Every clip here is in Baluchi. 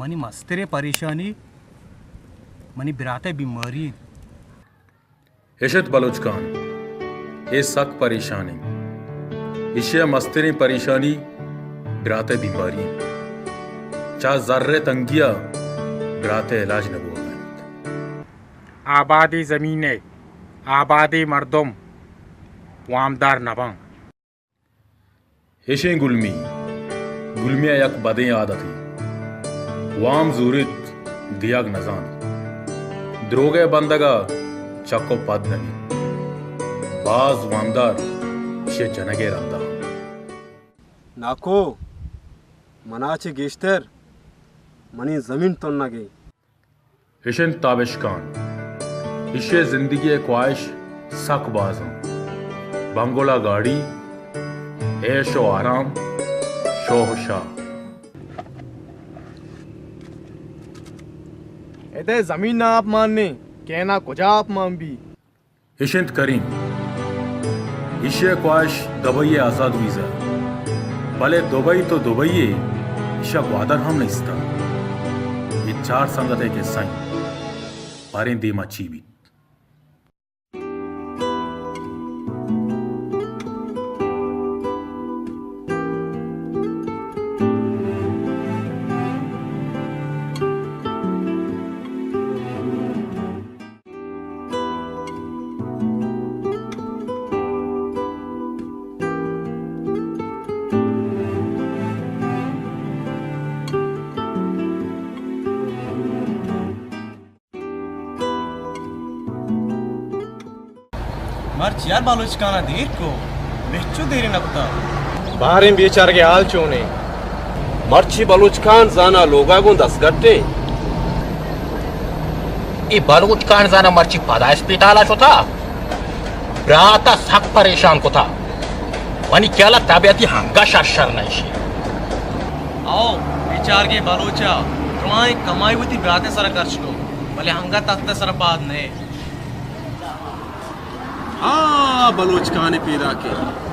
منی مستریں پریشانی منی برات ءِ بیماری انت۔ اِش اِنت بلوچ خان، اے سک پریشان اِنت۔ ایشی ءِ مستریں پریشانی برات ءِ بیماری اِنت۔ چہ زر ءِ تنگی ءَ برات ءِ علاج نہ بوگ ءَ اِنت۔ آبادیں زمین ءِ آبادیں مردم وامدار نہ باں۔ اِش اِنت گلمی۔ گلمی ءَ یک بدیں عادتے۔ وام زوریت، دیگ نہ زانت۔ دروگ ءِ بندگ ءَ چک ءُ پد نہ بیت۔ باز وامدار ایشی ءِ جنگ ءِ رند ءَ۔ ناکو، منا چہ گیشتر منی زمین تنگ اِنت۔ اِش اِنت تابش خان۔ ایشی ءِ زندگی ءِ خواہش سک باز اَنت۔ بنگلہ گاڑی، عیش ءُ آرام، شوہ ءُ شاہ۔ اد ءَ زمین ءَ آپ مان نہ اِنت، کین ءَ کجا آپ مان بیت؟ اِش اِنت کریم۔ ایشی ءِ خواہش دبئی ءِ آزاد ویزا، بلے دبئی تو دبئی ئے، ایشی ءَ گوادر ہم نیست۔ اے چار سنگت ءِ قصہ اِنت۔ باریں دیم ءَ چی بیت۔ مرچی یار بلوچ خان ءَ دیر کو، مچو دیر نہ کتا۔ باریں بیچارگے حال چون اِنت؟ مرچی بلوچ خان زانا لوگ ءَ گوں دستگٹ اِنت۔ اے بلوچ خان زانا مرچی پدا اسپتال ءَ شتا، برات ءَ سک پریشان کتا۔ منی خیال ءَ طبیعتی ہنگا شر شر نہ اِشی۔ او بیچارگے بلوچ ءَ درائیں کمائی وتی برات ءِ سرا خرچ کو، بلے ہنگا تخت ءِ سرا پاد نہ۔ ہاں، بلوچ خان ءِ پیداک اِنت۔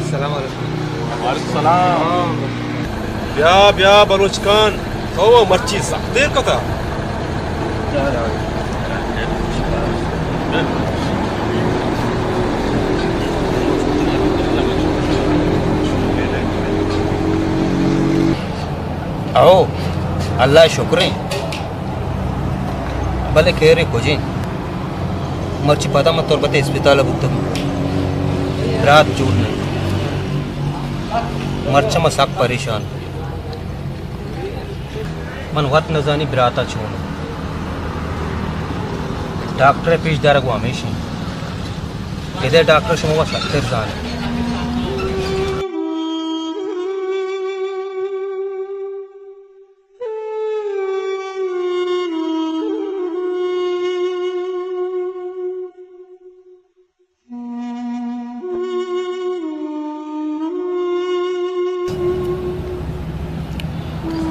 السلام علیکم۔ وعلیکم السلام۔ بیا، بیا بلوچ خان، تو مرچی سک دیر کتا۔ او، اللہ شکریں۔ بلے خیر کجیں؟ مرچی پدا من تربت اسپتال ءَ بوتگ۔ برات جوڑ نہ۔ مرچی من سک پریشان۔ من وت نزانی برات ءَ چون۔ ڈاکٹر ءِ پیش دارگ وَ ہمیش اِنت۔ اِد ءِ ڈاکٹر شما وَ شرتر زان اِت۔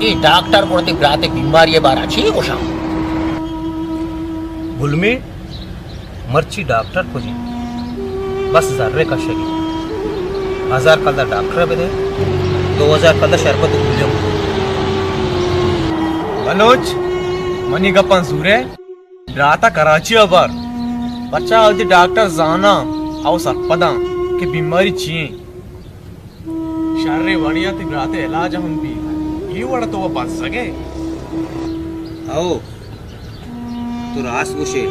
اے ڈاکٹر گڑا تئی برات ءِ بیماری ءِ بارا چی گوشاں؟ گلمی، مرچی ڈاکٹر کجی؟ بس زر ءِ کشگی۔ ہزار کلدار ڈاکٹر ءَ بدے، دو ہزار کلدار شربت ءُ گولیاں۔ بلوچ، منی گپاں زورے۔ برات ءَ کراچی ءَ بر، پرچا وتی ڈاکٹر زاناں، او سرپداں کہ بیماری چی اِنت۔ شریں وڑے ءَ تئی برات ءِ علاج ہم بیت، اے وڑ ءَ تو وَ بزگ ئے۔ ہو، تو راست گوش ئے،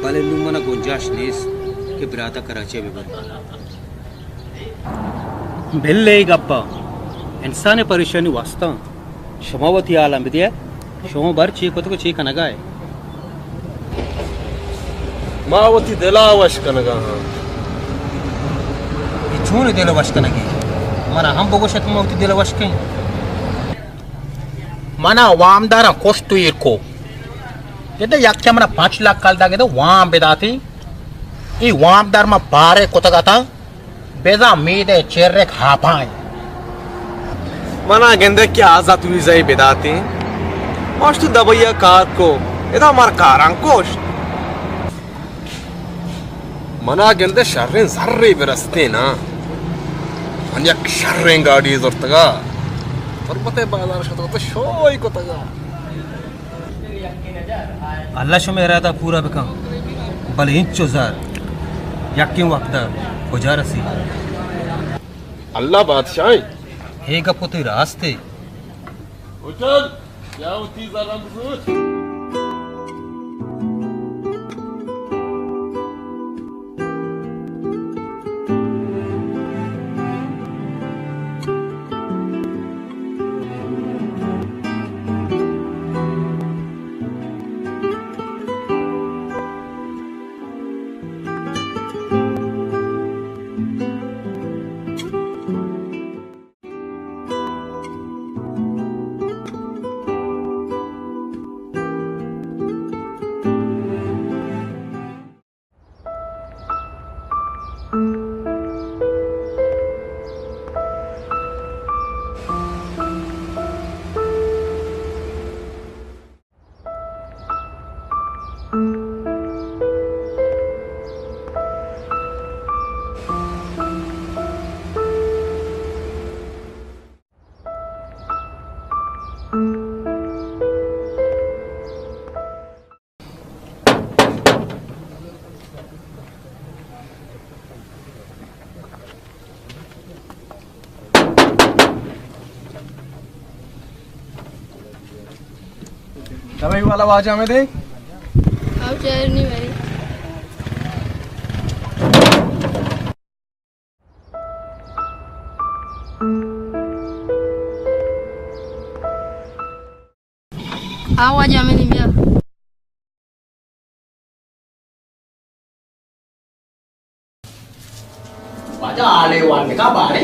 بلے نوں من ءَ گنجائش نیست کہ برات ءَ کراچی ءَ بہ بریں۔ بل اے گپ ءَ انسان ءِ پریشانی واستا۔ شما وتی حالاں بدئے، شما بر چی کتگ ءُ چی کنگ ءَ ئے؟ ما وتی دل ءَ وش کنگ ءَ آں۔ اے چون دل وش کنگ ئے؟ من ءَ ہم بگوش ات، من وتی دل وش کن۔ من ءَ وامداراں کشت ءُ ایر کو۔ ادا یکے من ءَ پنچ لکھ کلدار ادا وام بداتی۔ اے وامدار ما بارے کتگ اتاں، بزاں مید ءِ چرک ہاپاں۔ منا گندے کہ آزات ویزہ ءَ بداتیں۔ ماشتو دبئی ءَ کار کو، ادا مار کاراں کشت۔ منا گندے شریں زرے برستیں نا۔ من یک شریں گاڑی زرتگا۔ تربت ءِ بازار شتگ تو شوئی کتگا۔ اللہ شمئے ارادہ پورا بکن، بلے انچو زر یکیں وقت ءَ کجا رسی؟ اللہ بادشاہ ایں۔ اے گپ وتی راست اے۔ اٹل، یا وتی زراں بزور۔ دبئی والا واجہ ہمیں دے۔ آؤ چیئر نہیں بھائی۔ آؤ واجہ ہمیں نہیں بیا۔ واجہ حال احوال بکن بارے۔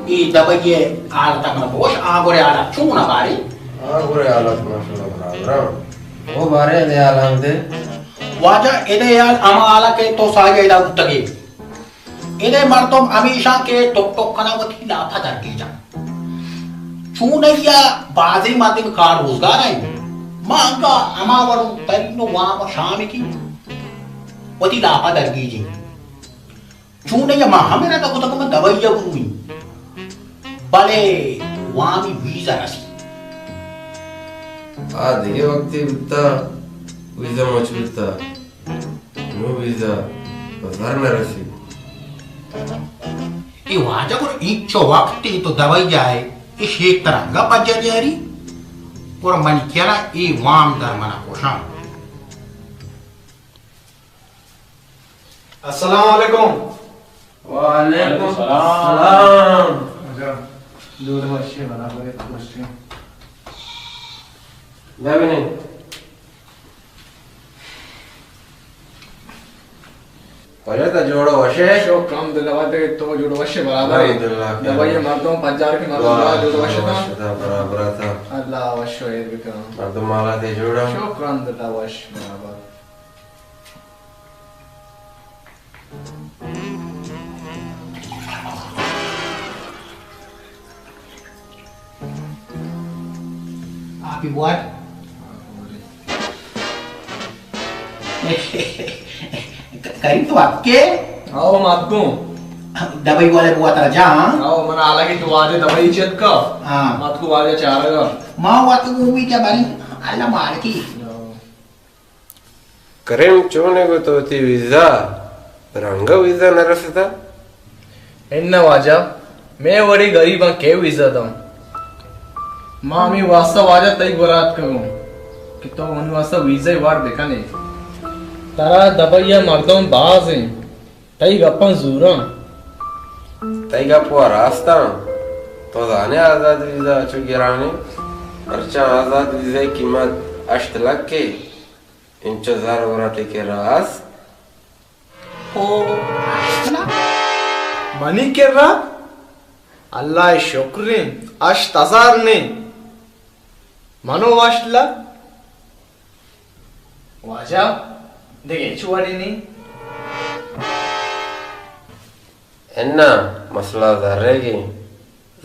اے دبئی ءِ حالت ءَ من گوش، آ گورے حالت چون ءَ بارے؟ آ گورے حالت ماشاءاللہ برابر ایں۔ او بارے ادے حال ہم دے۔ واجہ ادے حال ہما حال کہ تو ساری ادا بوتگے۔ ادے مردم ہمیشاں کہ ٹک ٹک کناں وتی لاپ ءَ درگیجاں۔ چونائی ءَ بازیں مردم کار روزگار ایں۔ ما انگا ہما وڑ ترین و وام و شام کی وتی لاپ ءَ درگیجیں۔ چونائی ءَ ما ہم ارادہ کتگ من دبئی ءَ برویں، بلے وامی ویزا رسی۔ آ دگہ وقتے بوتا، ویزا مچ بوتا۔ نوں ویزا پہ زر نہ رسیت۔ اے واجہ گڑا اینچو وقتے تو دبئی ءَ ئے، اے شیک ترا انگا پجا نیاری؟ گڑا منی خیالا اے وام در منا کشاں۔ السلام علیکم۔ وعلیکم السلام۔ جوڑ وشے برابر ئے، خوش ئے؟ بیا بنند۔ واجہ تا جوڑ وش ئے؟ شکر الحمدللہ، واجہ تو جوڑ وش ئے برابر ئے؟ الحمدللہ۔ دبئی مردم پجار کہ مردم دعا جوڑ وش تا؟ وش تا، برابر تا۔ اللہ وش و ایر بکن۔ مردم مالا تے جوڑا؟ شکر الحمدللہ وش برابر۔ آپی بوار۔ کریم تو اتکے؟ او ماتکو۔ دبئی والے بوا ترا جا، ہاں؟ او من حالانکہ تو واجہ دبئی چت کا۔ ہاں۔ ماتکو واجہ چارگا۔ ما واتو بھی کیا بارے اللہ مالکی۔ کریم چونے گو تو وتی ویزا؟ رنگا ویزا نہ رستا؟ اناں واجہ، مئے وڑیں گریباں کئے ویزا داں؟ ما ہمے واستا واجہ تئی گورا اتکگوں کہ تو من واستا ویزا ءِ وڑ بکن ئے۔ ترا دبئی ءَ مردم باز انت، تئی گپاں زوراں۔ تئی گپ وا راست انت۔ تو زانے آزاد ویزا چو گران انت؟ مرچاں آزاد ویزا ءِ قیمت ہشت لکھ ءَ۔ انچو زر گڑا تئی کرا است؟ او، ہشت لکھ؟ منی کرا؟ اللہ ءِ شکر انت، ہشت ہزار نی، منو ہشت لکھ۔ واجہ، دگہ ہچ وڑے نی۔ اناں، مسئلہ زر ئیگ ایں،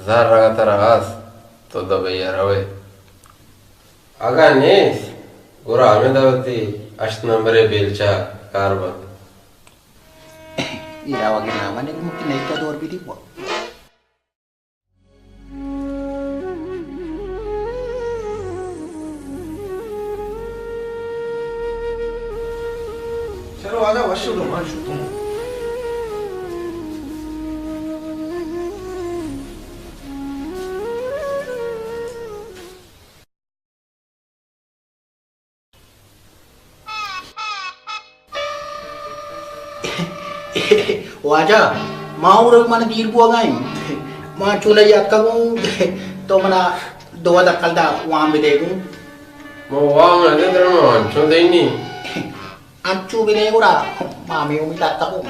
زر اگاں ترا است تو دبئی ءَ روئے، اگاں نیست گڑا ہمدا وتی ہشت نمبر ءِ بیلچہ ءَ کار بنت۔ اے روگ ءِ نام ءَ نہ گوں کہ نئیکہ دور بہ دی۔ چلو واجہ، وش ءُ درمان شتوں۔ واجہ، ما اور من دیر بوگا ایں۔ ما چونئی اتکگوں، تو منا دو دکل دا وام بدے گوں۔ ما وام نہ دے درم، انچو دینی۔ انچو بدے گڑا ما ہمے امید اتکگوں۔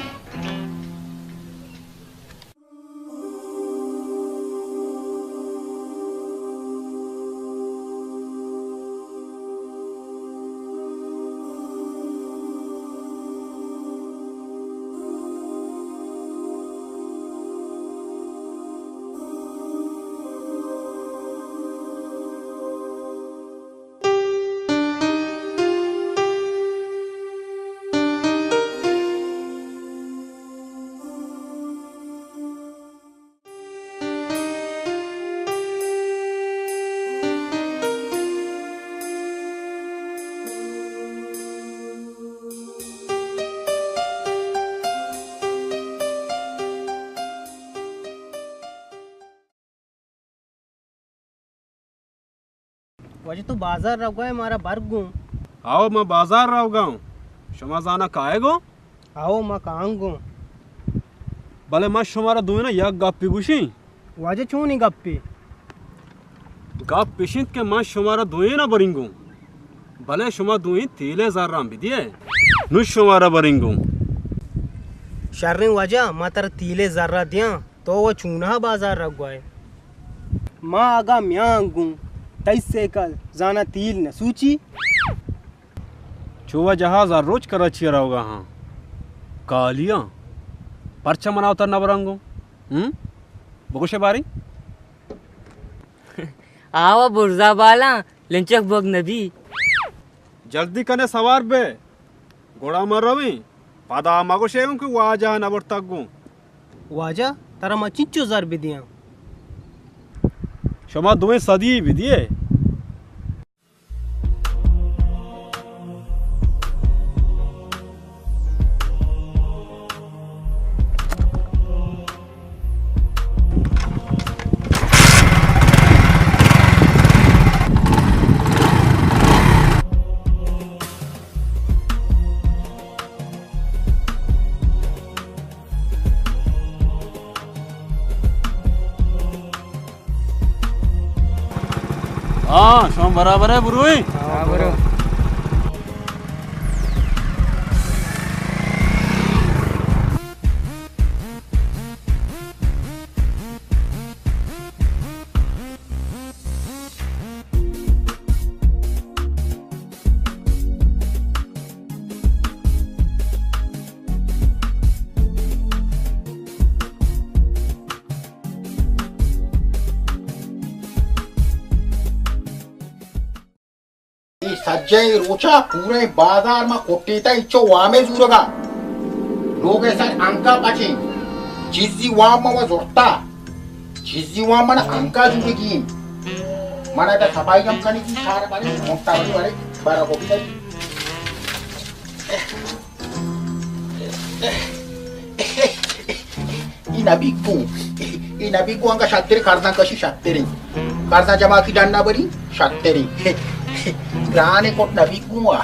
واجہ تو بازار روگا ئے، مارا بر گوں۔ آؤ، ما بازار روگا اوں۔ شما زانا کائے گوں؟ آؤ، ما کاں گوں۔ بلے ما شمارا دوئیناں یک گپے گوشیں۔ واجہ چونیں گپے؟ گپ اش انت کہ ما شمارا دوئیناں بریں گوں۔ بلے شما دوئیں تیلے زراں بدیئے۔ نوں شمارا بریں گوں۔ شریں واجہ، ما ترا تیلے زرا دیاں۔ تو و چوناہا بازار روگا ئے؟ ما اگاں میان گوں تئی سیکل زانا تیل نہ سوچی؟ چو و جہاز ہر روچ کراچی ءَ روگا ہاں۔ کالیاں۔ پرچا منا وتا نہ برنگو؟ ہم؟ بگوشے باری؟ آوا برزا بالاں لنچک بوگ نبی۔ جلدی کنے سوار بے۔ گڑا ما رویں۔ پدا مگوشے گوں کہ واجہ نہ برتگ گوں۔ واجہ، ترا ما چنچو زر بدیاں؟ شما دوئیں صدی بدیے۔ ہاں، شما برابر ہے، بروئی۔ ہاں، برو۔ اے سجہیں روچا پوریں بازار ما کٹیتا، اچو وامے زورگا۔ لوگ سر انگا پچیں، چیزی وام ما زرتا، چیزی وام من انگا زورگی۔ من ادا صفائی ہم کنی کی سار بارے، موٹا بارے، بارا کو بھی نہیں۔ اے نبی گوں، اے نبی گوں انگا شتر، قرضاں کشی شتر۔ قرضاں جمع کی ڈن نہ بری شتر۔ گران کٹ نبی گوں آ۔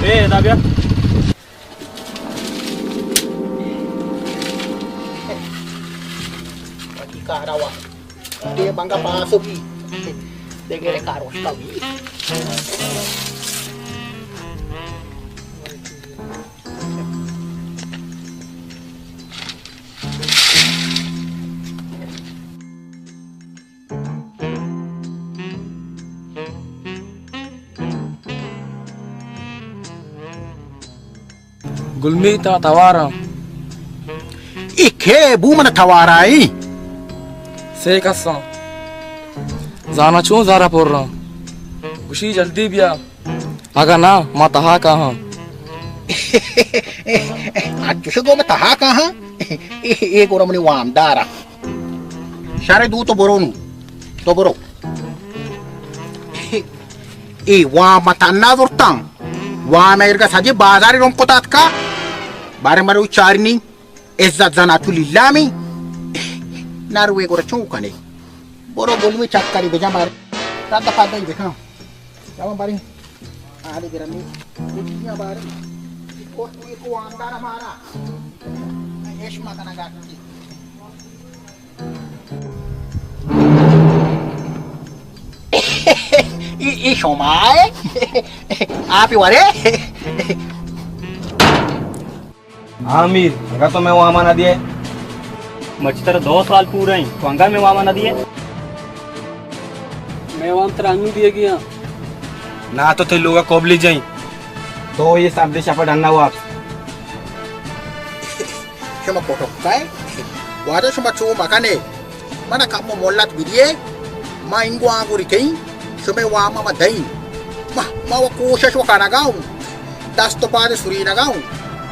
اے، ادا بیا۔ وتی کارا وا۔ دے بنگا پاسو بی۔ دے گڑے کار وشتا بی۔ گلمی تا تواراں۔ اے کئے بو من توارائی؟ سے کساں۔ زانا چون زارا پراں۔ گوشی جلدی بیا۔ اگاں نا، ما تہا کاہاں۔ انچوش گو ما تہا کاہاں؟ اے، اے گورا منی وامدارا۔ شر دو تو برو نو۔ تو برو۔ اے وام ما تنا زرتاں۔ وام ایرگا سجے بازاری رم کتا اتکا۔ بارے مرو چارنی۔ عزت زنا تو لیلامی۔ نروے گورا چون کنے؟ برو گلمی چکری بجا بارے۔ رد پادائی بکن۔ چاواں باریں حالی گرمی کٹیاں باریں۔ کوٹ کوئی کو آمدار ہمارا۔ ایش ما کنا گاٹی۔ ای، ای شما ہے؟ آپ ہی ورے؟ ہاں میر، اگاں تو مئے وام ءَ نہ دیئے؟ مرچی ترا دو سال پورا ایں، تو انگا مئے وام ءَ نہ دیئے؟ مئے وام ترا انو دیگی آں۔ نا تو تئی لوگ ءَ کوبلی جئیں۔ تو اے سردیں شپ ءَ ڈن ءَ واپس۔ شما پٹکائے؟ واجہ شما چو مکنے۔ منا کمو مہلت بدیے، ما انگو آنگو ریتیں، شمئے وام ءَ ما دئیں۔ ما، ما و کوشش و کنگا اوں، دست و پاد سرینگا اوں۔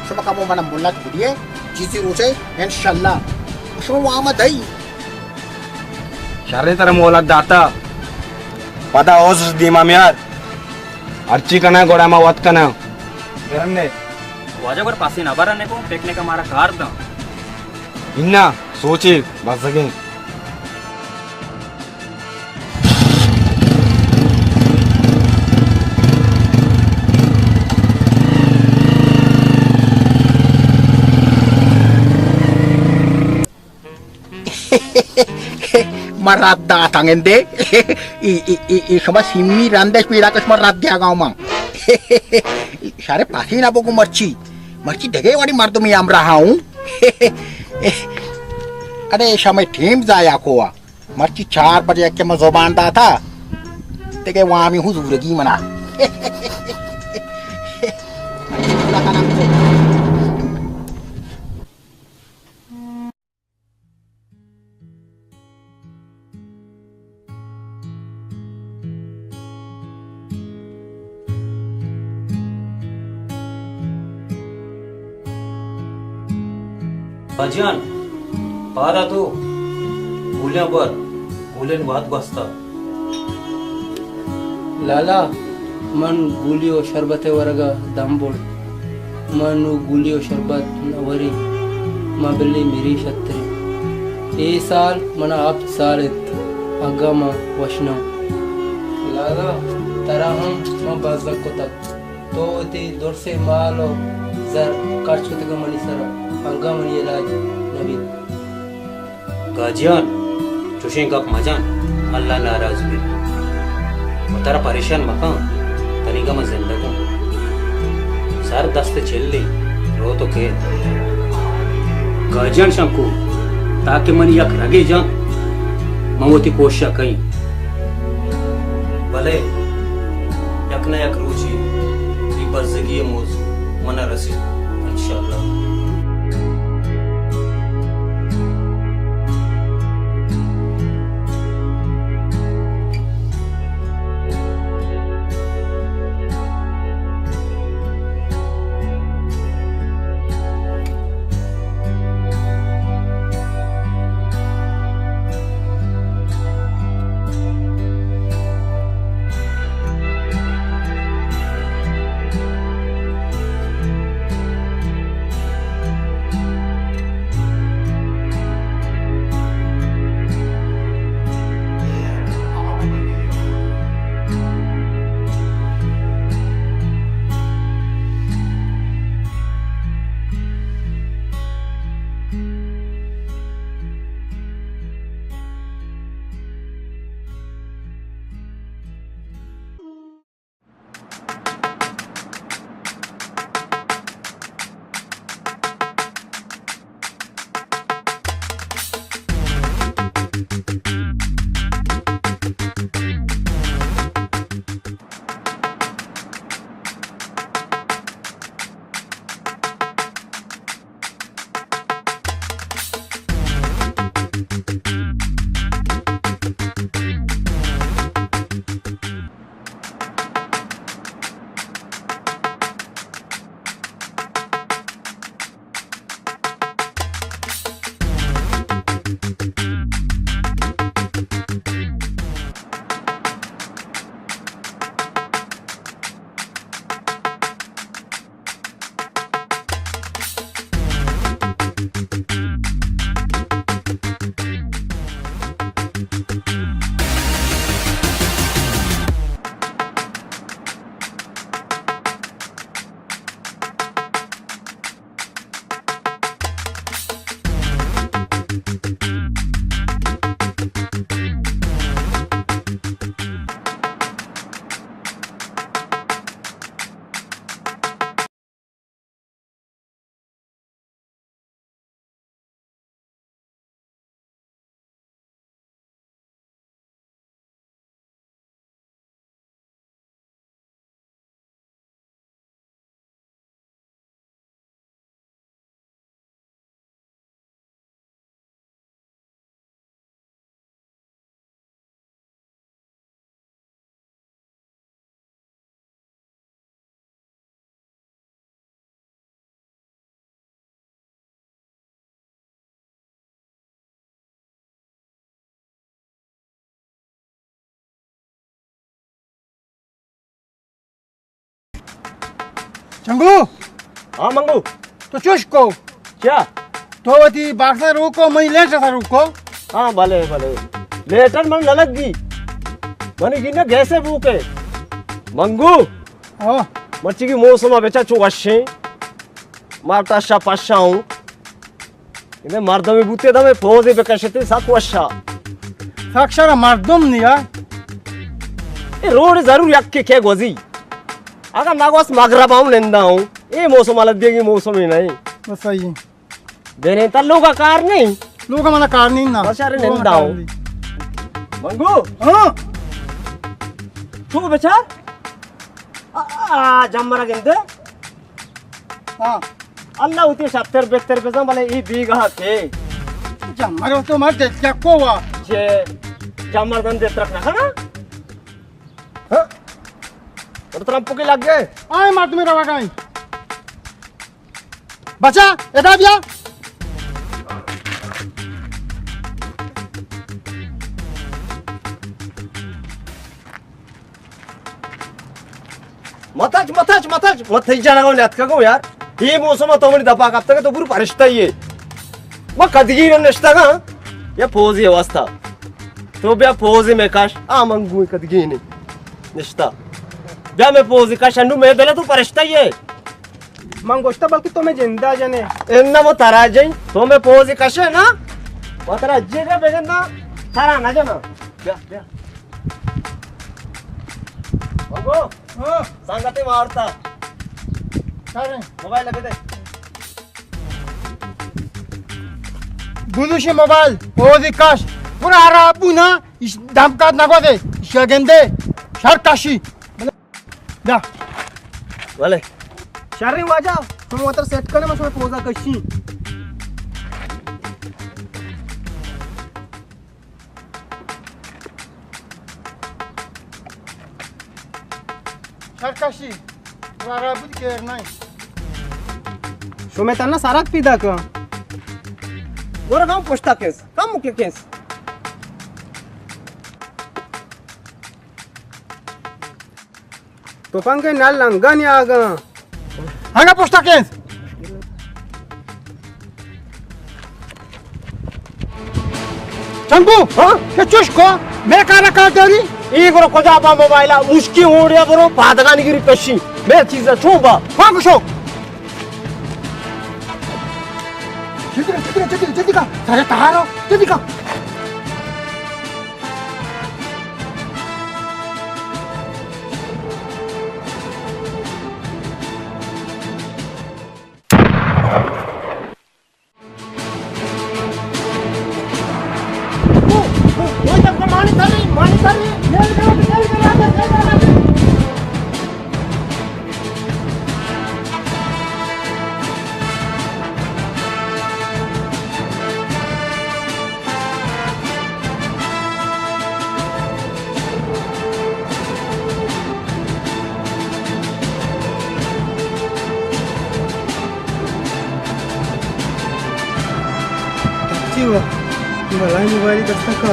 شما کمو منا مہلت بدیے، چیزی روچے انشاءاللہ شمئے وام ءَ دئیں۔ شریں ترا مہلت داتا، پدا عذر دیما میار۔ ہرچی کناں گڑا ما وت کناں۔ گرنے۔ واجہ گڑا پاسے نہ برنے کو پکنک ءَ مارا کار داں۔ انا سوچے بزگیں۔ من رد داتاں گندے۔ ای، ای، ای، ای شما سیمی رندش پیدا کہ شما رد دیگا من۔ شارے پاسی نہ بگو مرچی۔ مرچی دگہ وڑی مردمی ہمراہ ہوں۔ اڑے شمئے ٹیم ضائع کوا۔ مرچی چار بجے کہ من زبان داتا۔ دگہ وامی ہوں زورگی منا۔ باجان، پادا تو گولیاں بر، گولین وہد گوستا۔ لالا، من گولی و شربت ءِ ورگ ءَ دم برت۔ من نوں گولی و شربت نہ وریں، من بلے میریں شتریں۔ اے سال من ءَ ہپت سال انت، اگاں من وش نہ آں۔ لالا، ترا ہم من بزگ کتگ۔ تو وتی درسیں مال و زر خرچ کتگ منی سر ءَ، اگاں منی علاج نہ بیت۔ گاجیان، چوشیں گپ مجن، اللہ ناراض بیت۔ و ترا پریشان مکن، تنیگا من زندگ اوں۔ سر دست چلیں، روت و کیت۔ گاجیان شنکو، تاکہ منی یک رگے جنت، من وتی کوشش ءَ کئیں۔ بلے یک نہ یک روچے اے بزگی ءِ موز من ءَ رسیت، انشاءاللہ۔ منگو۔ ہاں منگو۔ تو چوش کو؟ کیا؟ تو وتی باکس ءَ روکو، منی لیٹ ءَ روکو۔ ہاں، بلے، بلے۔ لیٹر من نہ لگی۔ منی گندے گیس ءِ بوک ءَ۔ منگو۔ ہاں۔ مرچی کی موسم ءَ بچار چو وشیں۔ مارتا شا پشا ہوں۔ اے مردمے بوتے دمے پوزے بکشتے سک وشا۔ سک شر مردم نیا۔ اے روڈ ضرور یکے کے گوزی۔ اگر نہ گوس مغرب ہوں نندا ہوں۔ اے موسم الگ دیگی موسم ہی نہیں۔ بس صحیح ہے۔ دینے تر لوگا کار نہیں۔ لوگا منا کار نہیں نا۔ بس یار لوگا نندا کار ہوں۔ نہیں۔ منگو۔ ہاں۔ تو بچار۔ آ، آ، جمرا گندے۔ ہاں۔ اللہ وتی شتر بہتر بزن، بلے ای بیگاہ کے۔ جمر تو مر دل چکو وا۔ چے جمر دن دے ترک نہ کھنا؟ ہاں؟ اور ترمپو کے لگ گئے؟ آئے مردمے روا گئے۔ بچا، ادا بیا۔ متچ، متچ، متچ، متچ جنگو نیتکگو یار۔ اے موسم تو منی دپا کپتگ تو برو پرشتہ یے۔ ما کدگی نہ نشتگاں۔ یا پوزی واسطہ۔ تو بیا پوزی میں کاش۔ آ منگو کدگی نہیں۔ نشتہ۔ بیا میں پوزی کاش انو میں دل تو پرشتہ یے۔ من گوشتہ بلکہ تو میں جندا جنے۔ انہ وہ ترا جن۔ تو میں پوزی کشے نا۔ وہ ترا جگہ بگن نا۔ ترا نہ جنا۔ بیا، بیا۔ بابو، ہاں۔ سنگتے وارتا۔ سارے۔ موبائل لگے دے۔ بلوشی موبائل، اوزی کش۔ پورا ہرا ابو نا، اش دم کات نگو دے، اش گندے، شر کشی۔ جا۔ بلے۔ شریں واجہ، شما وتر سیٹ کنے، ما شما پوزا کشی۔ سرکشی، وارا بود کیر نہ۔ شما تنا سرک پیدا کن۔ گورا کم پشتا کیس، کم مکے کیس۔ تپنگ نل لنگانی آگاں۔ ہنگا پشتا کیس۔ چنگو، ہاں؟ کہ چوش کو، میں کارا کار داری؟ ای گرو کجا با موبائل، مشکی اوڑیا برو، پادگانی گری کشی۔ میں چیزا چون با؟ ہاں گشو۔ جلدی کا، جلدی کا، جلدی کا، جلدی کا۔ سارے تہارو، جلدی کا۔ چی وا؟ بلاہیں موبائل دستا کا۔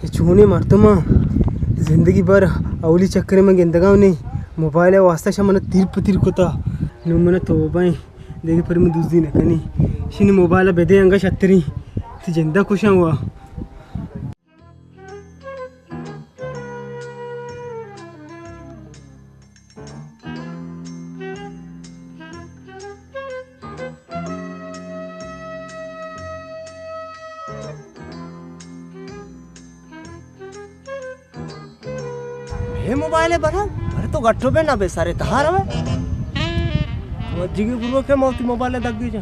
اے چونیں مردماں زندگی بھر اولی چکرے من گندگا نے، موبائل ءِ واسطہ شہ من تیر پہ تیر کتا، نوں من توبہ ایں، دگہ پر من دزی نہ کنی۔ شنی موبائل ءَ بدے انگا شتری، تی جندا کشاں وا۔ اے موبائل ءَ برا، ارے تو گٹو بے نہ بے سارے تہا روے۔ وجگی گروہ کے موتی موبائل ءَ دگی جا۔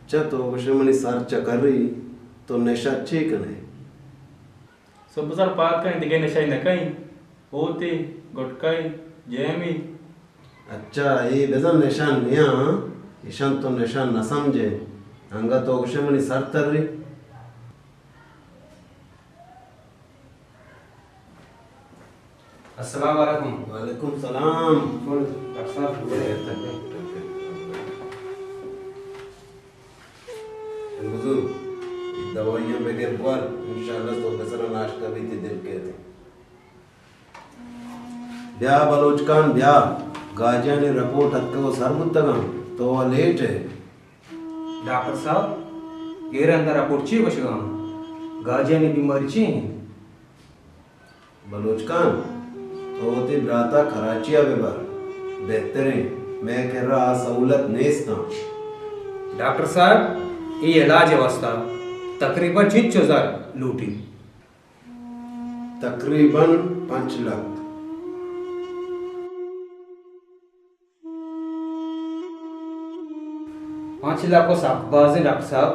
چہ تو گوشے منی سر چکری، تو نشہ چے کنے؟ صبح سر پاد کئیں، دگہ نشہ نہ کئیں۔ اوتے، گٹکائی، جیمی۔ اچھا، اے بزاں نشہ نیاں، ایشان تو نشہ نہ سمجھے۔ انگا تو گوشے منی سر تری۔ السلام علیکم۔ وعلیکم السلام۔ ڈاکٹر صاحب، بزور، دوائیاں بگر بور، انشاءاللہ صبح سر ناشتہ بیت، دل کیت۔ بیا بلوچ خان، بیا، گاجیانی رپورٹ اتکگ و سر بوتگاں، تو وا لیٹ ئے۔ ڈاکٹر صاحب، اے رندا رپورٹ چی گوشگاں؟ گاجیانی بیماری چی انت؟ بلوچ خان، تو وتی براتا کراچی ء بہ بر، بہتریں، مئے کرا آ سہولت نیست انت۔ ڈاکٹر صاحب، اے علاج ء واسطہ تقریباً چنچو زر لوٹی؟ تقریباً پنچ لکھ۔ پنچ لکھ و سک بازیں ڈاکٹر صاحب،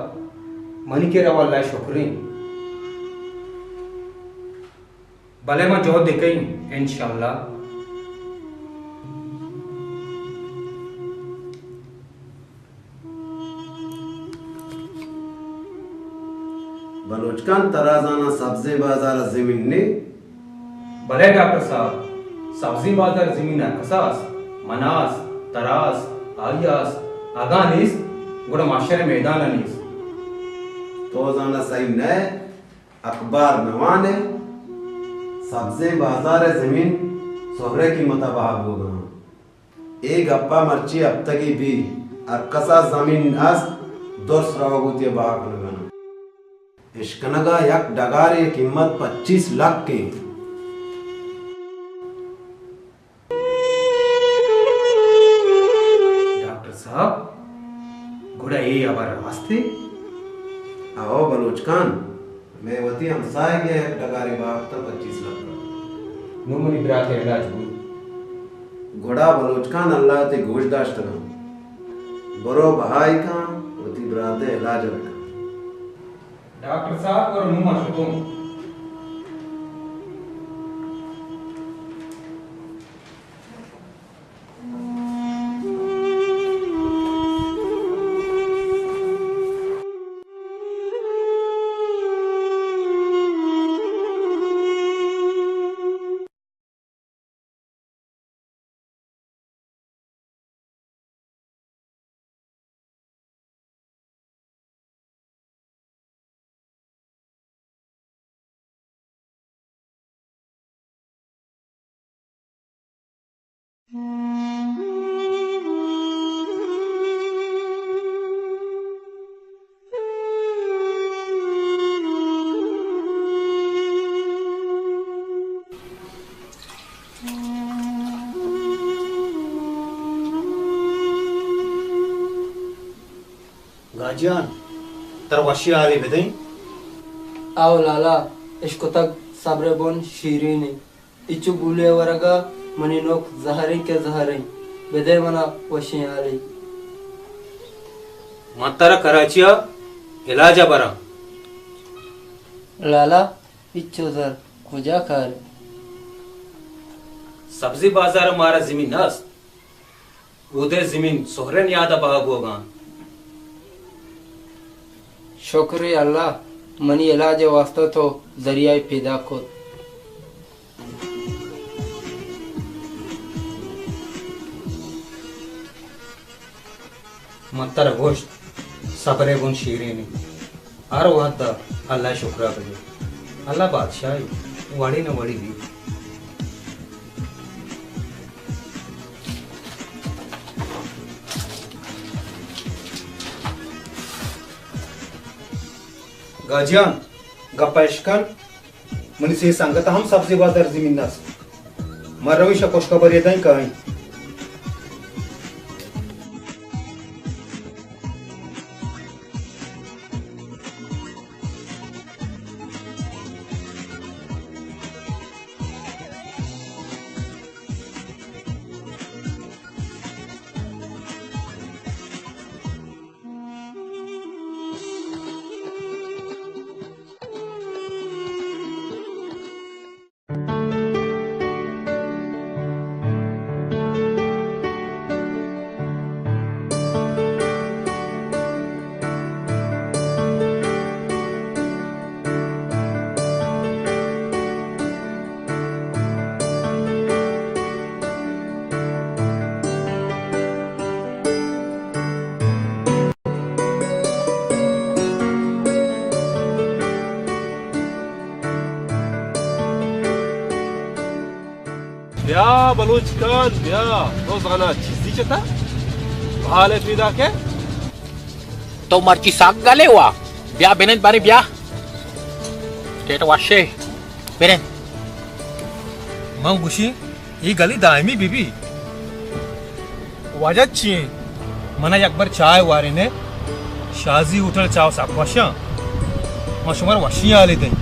منی کرا واللہ شکریں۔ بلے ما جہد دکئیں، انشاءاللہ۔ بلوچ خان، ترا زاناں سبزیں بازار ء زمین نے؟ بلے ڈاکٹر صاحب، سبزیں بازار ء زمین ہرکس ء است، من ء است، ترا است، آئی ء است، اگاں نیست، گڑا محشر ء میدان ء نیست۔ تو زاناں سہی نہ ئے، اخبار نہ وان ئے، سبزیں بازار ء زمین سہرے قیمت ء بہا بوگ ء انت۔ اے گپا مرچی ہپتگی بی، ہرکسا زمین است، درس روگ وتی بہا کنگا نہ۔ اشکنگا یک ڈگارے قیمت پچیس لکھ انت۔ ڈاکٹر صاحب، گڑا اے ہبر راست انت؟ ہو بلوچ خان، مئے وتی ہمساہگے ء یک ڈگارے بہا کتگ پچیس لکھ ء۔ نوں منی برات ء علاج بوت۔ گڑا بلوچ خان، اللہ ء تئی گوش داشتگ انت۔ برو بہائی کن، وتی برات ء علاج ء بکن۔ ڈاکٹر صاحب، برو نوں ما شتوں۔ گاجیان، ترا وشی حالے بدئیں؟ آو لالا، اشکتگ صبر بن شیرین انت۔ اچو گولی ورگا منی نوک زہریں کہ زہریں، بدئے منا وشیں حالے۔ من ترا کراچی ء علاج ء براں۔ لالا، اچو زر کجا کار؟ سبزی بازار ء مارا زمین است۔ اودے زمین سہریں نیاد ء بہا بوگاں۔ شکر اللہ، منی علاج ء واسطہ تو ذریعہ پیدا کت۔ من ترا گوشت، صبرے گوں شیرینی۔ ہر وہد ء اللہ ء شکرا بجو۔ اللہ بادشاہی وڑے نہ وڑے بیت۔ گاجیان، گپ ء اشکن، منی سے سنگت ہم سبزی بازار زمین است۔ من روی شہ خوشخبری دائیں کائیں۔ بیا بلوچ خان، بیا، تو زانا چیزی چتا؟ حال پیدا کے؟ تو مرچی ساگ گلے وا؟ بیا بنند بارے بیا۔ ٹیٹ واشے، بنند۔ من گوشی، ای گلی دائمی بی بی۔ واجہ چی ایں؟ منا یک بر چائے وارین ئے، شازی ہوٹل چاہ سک وشاں۔ ما شمار وشی حالی دیں۔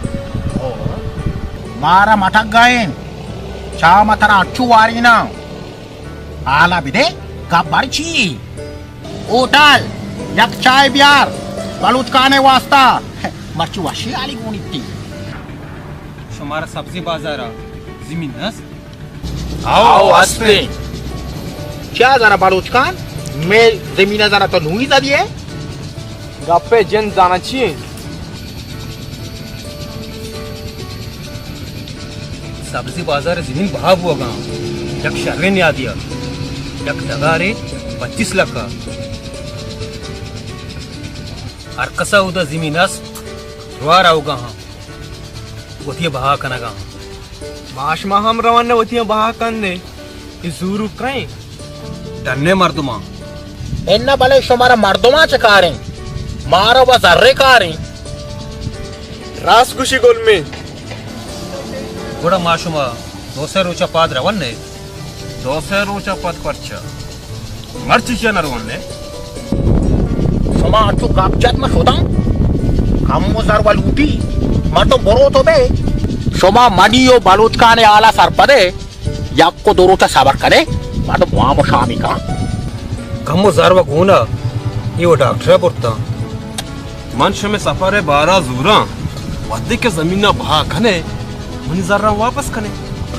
مارا مٹک گائیں، چاہ ما ترا اچو وارینا۔ حالا بدے، گپ بر چی؟ ہوٹل، یک چائے بیار، بلوچ خانے واسطہ۔ مرچی وشی حالی گونی تی۔ شمارا سبزی بازارا زمین ہست؟ آؤ، ہستیں۔ چیا زانا بلوچ خان؟ مئے زمین زانا تو نوی زدی ئے؟ گپے جن زانا چی ایں؟ سبزی بازار زمین بہا بوگا، یک شریں نیادیا، یک ڈگارے پچیس لکھ۔ ہر کسا اودا زمین است، دروا روگا ہاں، وتی بہا کنگا ہاں۔ ما شما ہم روان نہ وتی بہا کن دے۔ اے زوروک کئیں؟ ڈنے مردماں۔ اناں بلے شمارا مردماں چہ کاریں؟ مارا و زرے کاریں۔ راست گوشی گلمیں۔ گڑا ما شما دو سے روچا پاد رون نے؟ دو سے روچا پد پرچا؟ مرچی چیا نہ رون نے؟ شما انچو گپ جت ما شداں؟ کم و زر و لوٹی، مردم برو تو بے۔ شما منی و بلوچ خانے حالا سرپدے؟ یک و دو روچا صبر کنے، مردم وام و شامی کن۔ کم و زر و گونا، اے و ڈاکٹر برتا۔ من شمے سفر بارا زوراں، وھدے کہ زمینا بہا کنے، منی زراں واپس کنے۔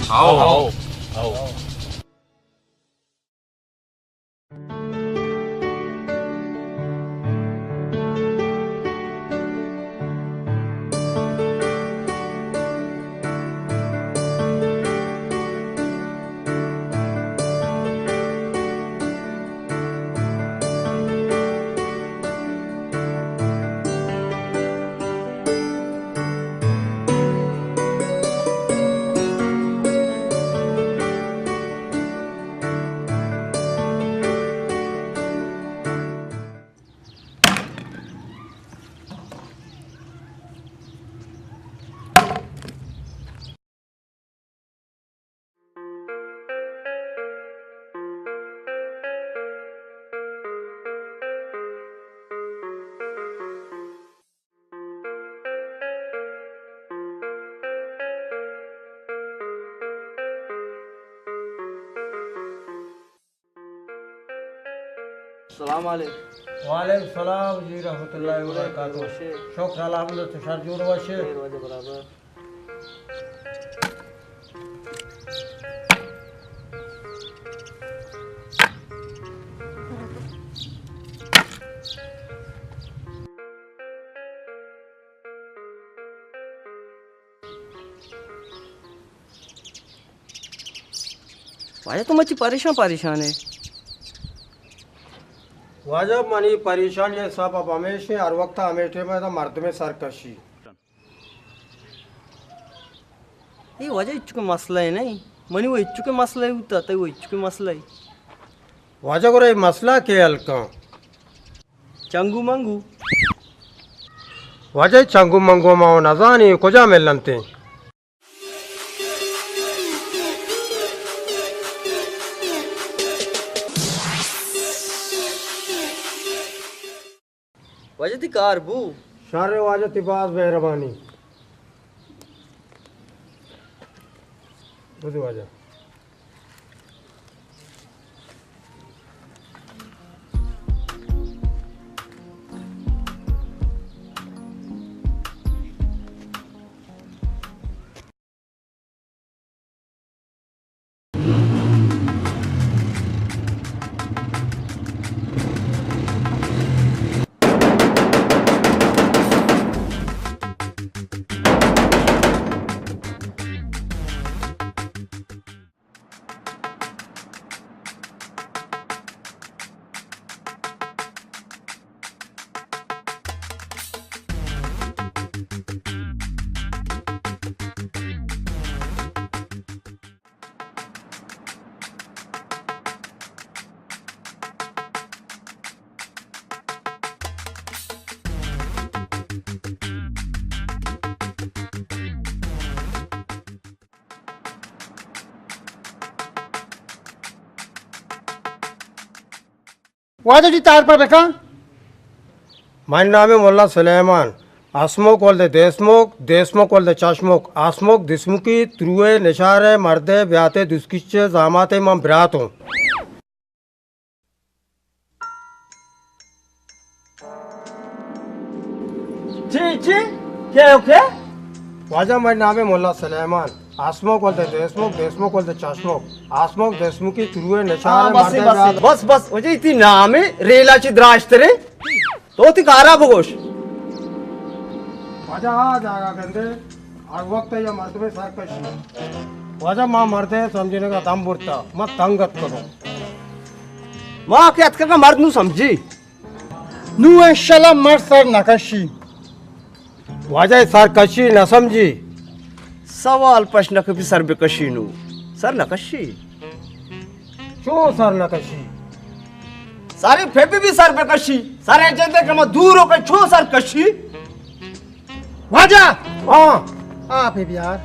آؤ، آؤ، آؤ۔ السلام علیکم۔ وعلیکم السلام جی، رحمت اللہ وبرکاتہ۔ شکر الحمدللہ، تو شر جوڑ وشے؟ خیر واجہ برابر۔ واجہ تو مچی پریشان پریشان ئے۔ واجہ منی پریشانی سبب ہمیش ایں، ہر وقت ہمے ٹیم ءَ مردمے سرکشی۔ اے واجہ ہچکو مسئلہ ئے نہ ایں، منی و ہچکو مسئلہ ئے بوتا، تئی و ہچکو مسئلہ ئے۔ واجہ گڑا اے مسئلہ کے حل کن؟ چنگو منگو۔ واجہ چنگو منگو ما و نزانی کجا ملنتے؟ واجہ تئی کار بو؟ شر واجہ تئی باز مہربانی۔ بزی واجہ۔ واجہ جی تار پر بکن۔ من نام ملا سلیمان۔ اسمک ولد دیسمک، دیسمک ولد چشمک، اسمک دسمکی تروئے نشارے مردے بیاتے دسکچے زاماتے من براتوں۔ چی، چی؟ کئے ہو کئے؟ واجہ، منی نام ملا سلیمان۔ آسموک ولد دیسموک، دیسموک ولد چشموک۔ آسموک دیسموکی تروئے نشار ہاں، بس، مردے بس، برات۔ بس، بس، واجہ، تی نام ریلا چی دراجتریں؟ تو تی کارا بگوش۔ واجہ، آ جاگہ گندے، ہر وقت یا مردمے سرکشی۔ واجہ، ما مردے سمجھنے کا دم برتا، ما تنگ اتکگوں۔ ما کہ اتکگا مرد نو سمجھی۔ نو انشاءاللہ مرد سر نہ کشی۔ واجہ، سر کشی نہ سمجھی۔ سوال پش نہ کپی، سر بکشی نو۔ سر نہ کشی۔ چون سر نہ کشی؟ سر پہ بی بی سر بکشی۔ سر جندے کہ ما دور ہو کہ چون سر کشی؟ واجہ! ہاں۔ آپ بیار۔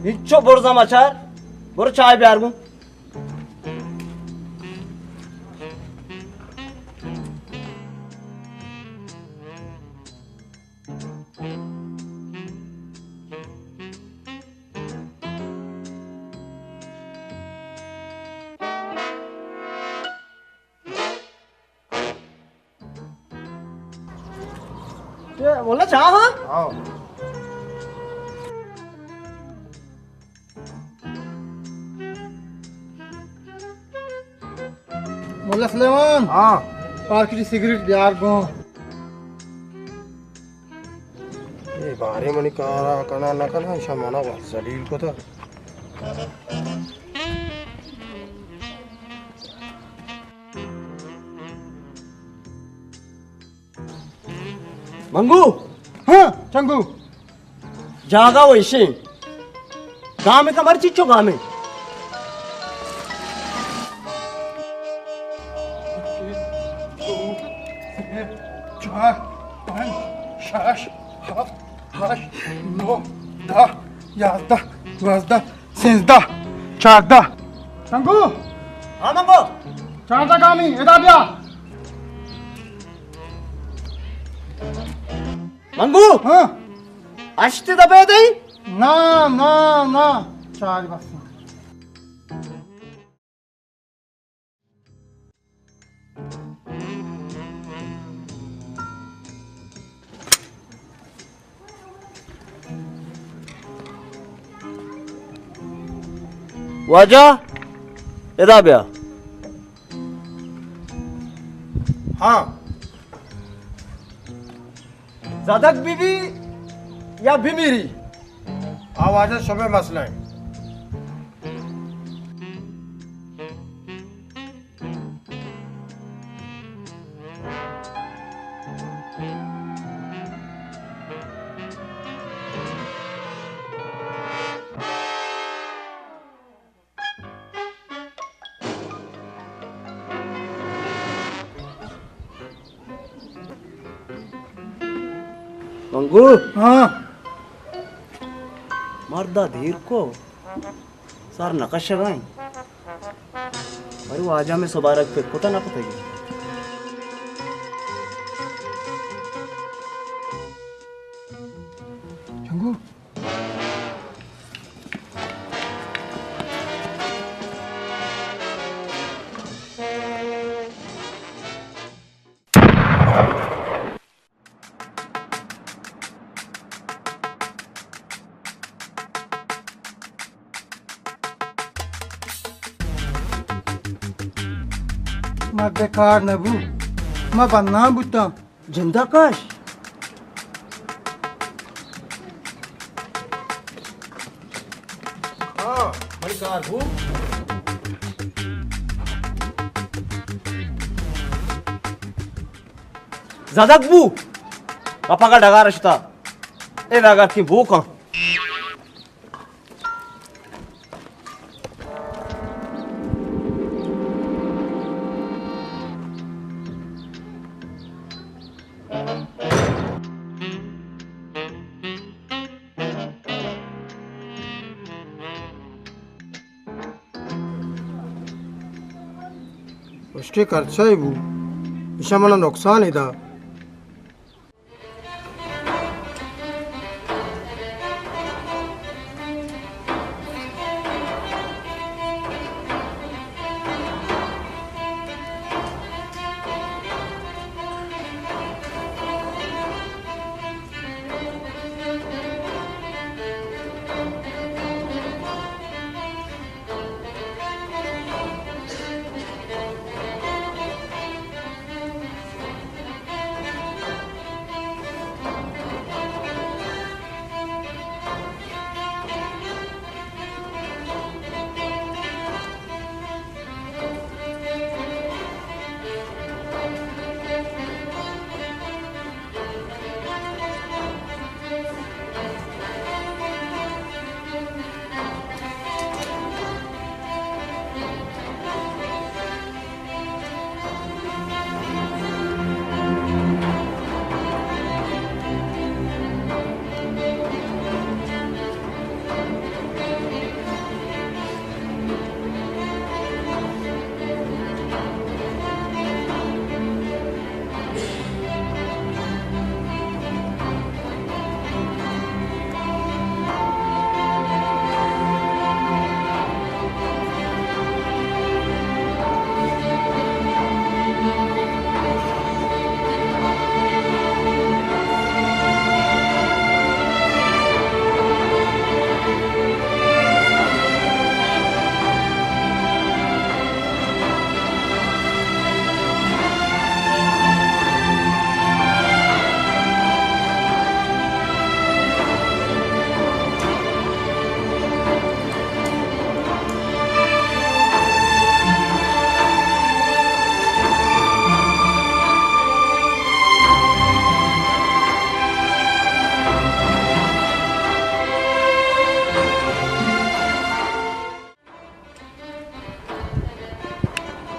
ہچو برزا مچار، برو چائے بیار گوں۔ اے، مولا چاہ ہاں؟ ہاں۔ مولا سلیمان۔ ہاں۔ پارکٹی سگریٹ بیار گوں۔ اے بارے منی کارا کنا نہ کنا، ایشاں منا وت ذلیل کتا۔ منگو! ہاں، چنگو! جاگہ و ایشیں۔ گامے کا مرچی چو گامے۔ چار، پنچ، شش، ہفت، ہشت، نو، دہ، یازدہ، دوازدہ، سیزدہ، چاردہ۔ شنگو! ہاں منگو! چاردہ گامی، ادا بیا۔ منگو! ہاں؟ ہشت دبے دئی؟ نا، نا، نا۔ چار بس۔ واجہ، ادا بیا۔ ہاں۔ زدگ بی بی یا بمیری؟ آ واجہ شمئے مسئلہ ایں۔ منگو۔ ہاں۔ مردا دیر کو، سر نہ کشگا ایں۔ بلے واجہ مئے سبارگ پک کتا نہ کتگی۔ جنگو۔ بیکار نہ بو، ما بنان بوتاں۔ جندا کش۔ ہاں، منی کار بو۔ زدگ بو۔ و پگا ڈگار شتا۔ اے ڈگار کی بو کن۔ اشکے کرچائی بو، ایشاں منا نقصان دا۔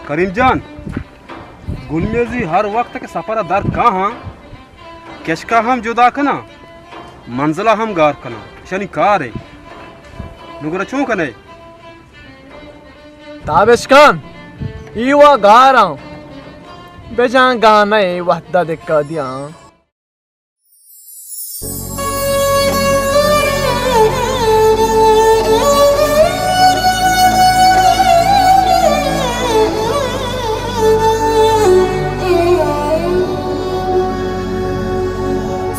کریم جان، گل میزی ہر وقت کہ سفر ءَ در کاہاں، کشکا ہم جدا کناں، منزل ءَ ہم گار کناں۔ اشانی کار ہے۔ نوں گڑا چون کنے؟ تابشکان، ای وا گاراں۔ بجان گانے وحدہ دکا دیاں۔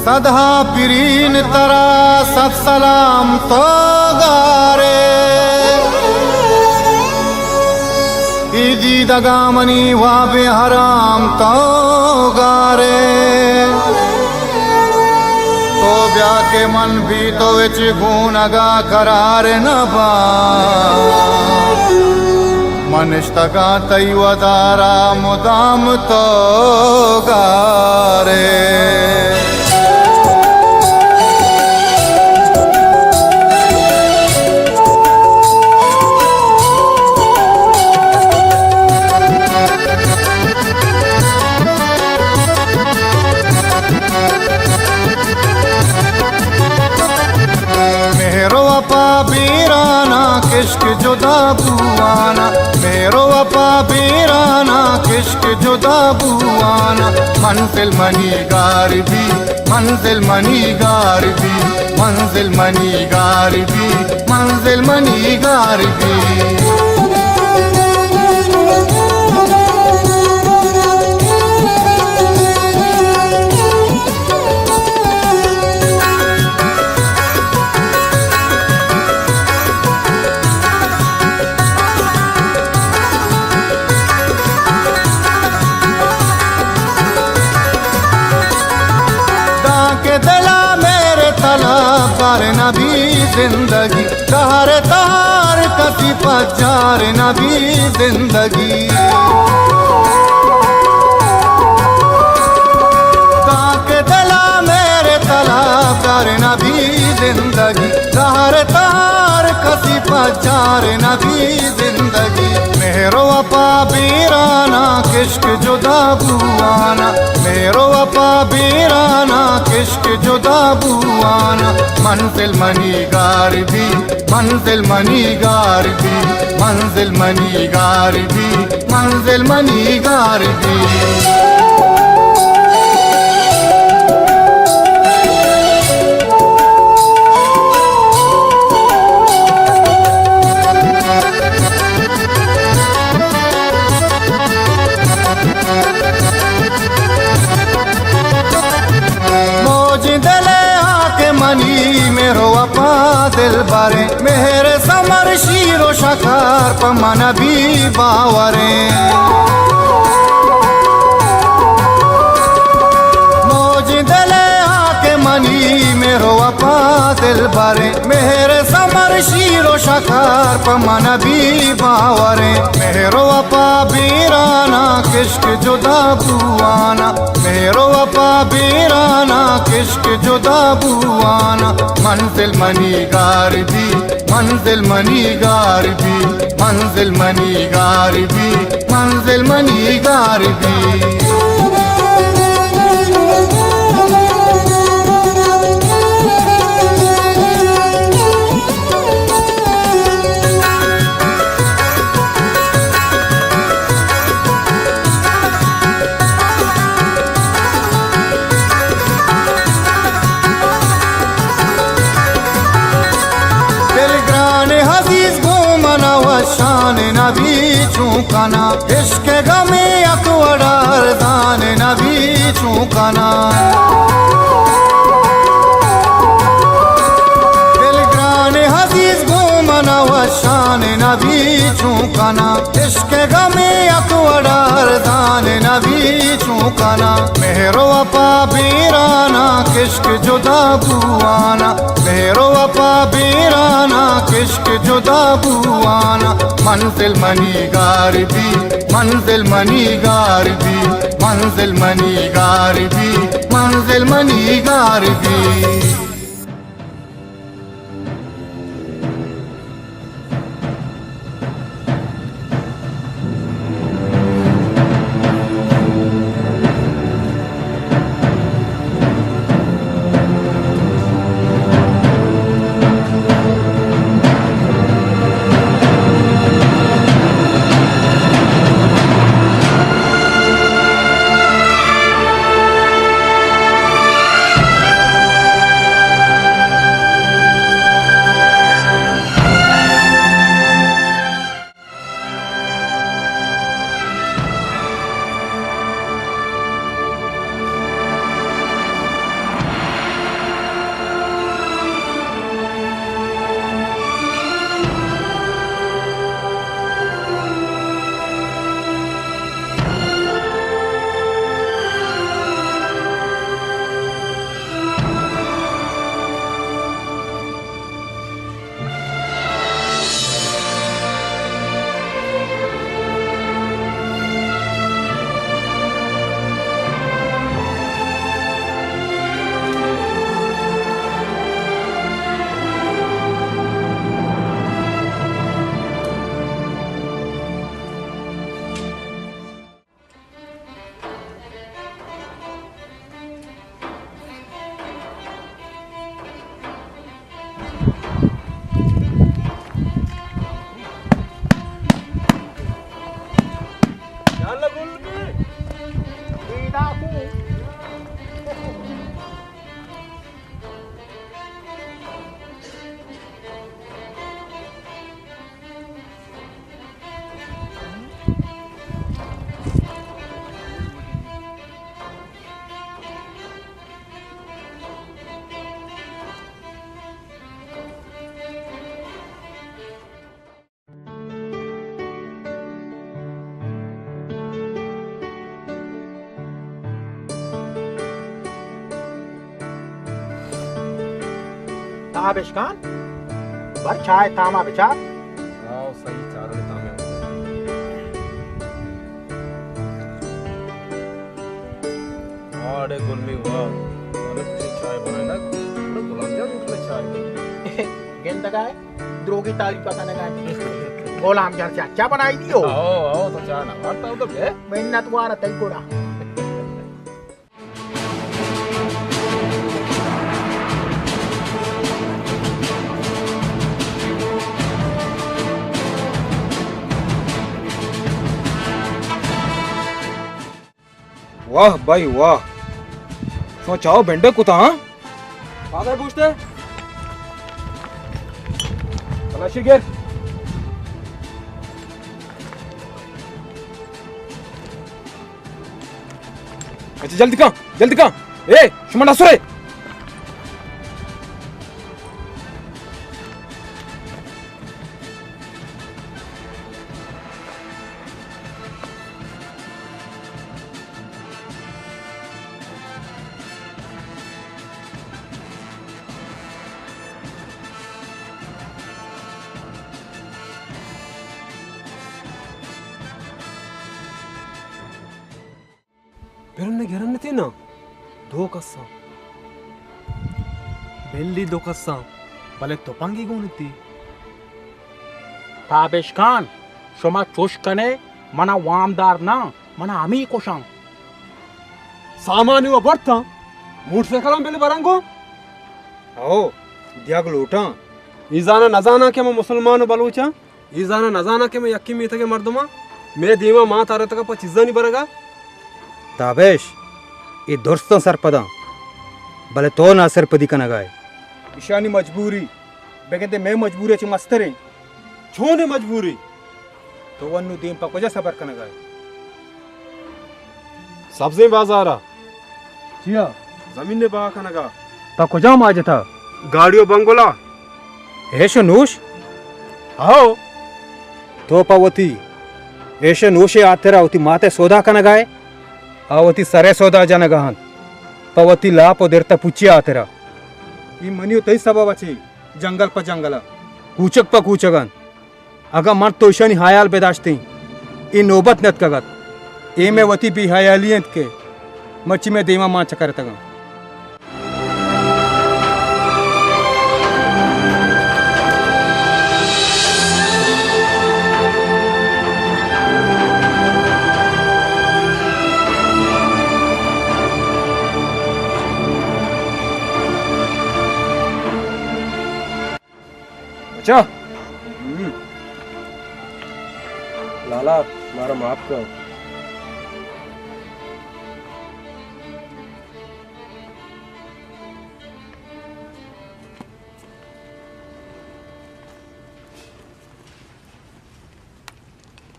صدہا پرین ترا صد سلام تو گارے۔ اے دیدگاں منی واب حرام تو گارے۔ تو بیا کہ من بی تو ہچ گونگا قرار نہ باں۔ من اشتگاں تئی ودارا مدام تو گارے۔ مہر و وفا بیرانا، کشک جدا بوانا۔ مہر و وفا بیرانا، کشک جدا بوانا۔ منزل منی گار بی، منزل منی گار بی، منزل منی گار بی، منزل منی گار بی۔ نبی زندگی، دہر تہار کسی پجار نبی زندگی۔ تاکہ دلا میرے طلبگار نبی زندگی، دہر تہار کسی پجار نبی زندگی۔ مہر و وفا بیرانا کشک جدا بوانا، مہر و وفا بیرانا کشک جدا بوانا۔ منزل منی گار بی، منزل منی گار بی، منزل منی گار بی، منزل منی گار بی۔ موج دل ءِ ہاک منی، مہر و وفا دلبریں، مہر ثمر شیر و شکر پہ من بی باوریں۔ موج دل ءِ ہاک منی، مہر و وفا دلبریں، مہر ثمر شیر و شکر پہ من بی باوریں۔ مہر و وفا بیرانا کشک جدا بوانا، مہر و وفا بیرانا کشک جدا بوانا۔ منزل منی گار بی، منزل منی گار بی، منزل منی گار بی، منزل منی گار بی۔ دلگران عزیز گوں من وشان نبی چون کنا، عشق غم یک وڑ ارزان نبی چون کنا۔ دلگران عزیز گوں من وشان نبی چون کنا، عشق غم یک وڑ ارزان نبی چون کنا۔ مہر و وفا بیرانا کشک جدا بوانا، مہر و وفا بیرانا کشک جدا بوانا۔ منزل منی گار بی، منزل منی گار بی، منزل منی گار بی، منزل منی گار بی۔ آ بشکان، بر چائے تاما بچار۔ آؤ، صحیح چارے تامے۔ آڑے گل می وا، ارے تجھے چائے بنائے نا، تھوڑا گلاب جامن کھلے چائے۔ گندگا ہے، دروگی تعریف پتہ نہ گا۔ گلاب جامن سے اچھا بنائی دیو۔ آؤ، آؤ، تو چائے نہ مارتا ادھر بے۔ منت وارا تئی گوڑا۔ واہ بھائی واہ، شما چاو بنڈے کتا ہاں؟ بابا بوشتے؟ کلاشی گر۔ اچھا، جلدی کن، جلدی کن۔ اے، شما نہ سرے۔ برن گرن تینا دو کساں، بلی دو کساں، بلے تپنگی گون تی۔ تابش خان، شما چوش کنے، منا وامدار نہ، منا ہمی کشاں۔ سامانی و برتاں، موٹر سائیکلاں بلی برنگو۔ او، دیگ لوٹاں۔ ای زانا نزاناں کہ ما مسلمان و بلوچاں۔ ای زانا نزاناں کہ من یکیں میتگے مردماں، مئے دیما مان تارتگا پہ چیزانی برگا۔ تابش، ای درستاں سرپداں، بلے تو ناسرپدی کنگا ئے۔ ایشانی مجبوری، بگندے مئے مجبوری چہ مستریں۔ چونیں مجبوری؟ تو ونو دیم پہ کجا سبر کنگا ئے؟ سبزیں بازارا۔ چیا؟ زمین ء بہا کنگا۔ پہ کجام حاجتا؟ گاڑی و بنگلہ۔ ایش و نوش؟ ہو۔ تو پہ وتی ایش و نوش ء ہاترا وتی مات ء سودا کنگا ئے؟ آ وتی سر ء سودا جنگا انت۔ پہ وتی لاپ و درتہ پچی ہاترا۔ اے منی و تئی سبب ء چہ جنگل پہ جنگل ء۔ کوچگ پہ کوچگ انت۔ اگاں من تو ایشانی ہیال بداشتیں، اے نوبت نتکگ ات۔ اے مئے وتی بے ہیالی انت کہ مرچی مئے دیما مان چکرتگاں۔ اچھا۔ ہم۔ لالا، مارا معاف کر۔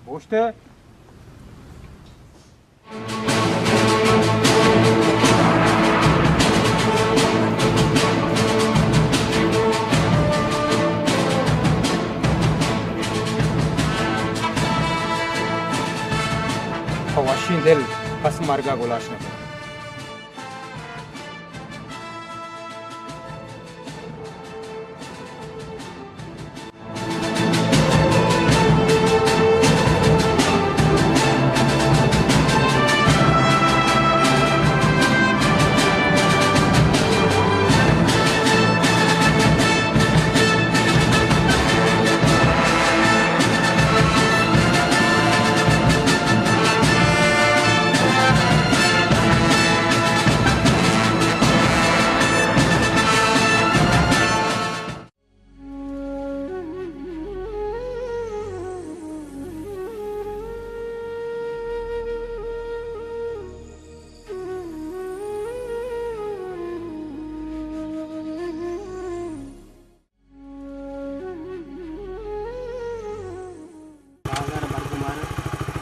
بوشتے؟ پہ وشیں دل کس مرگ ء گلاش نہ کنت۔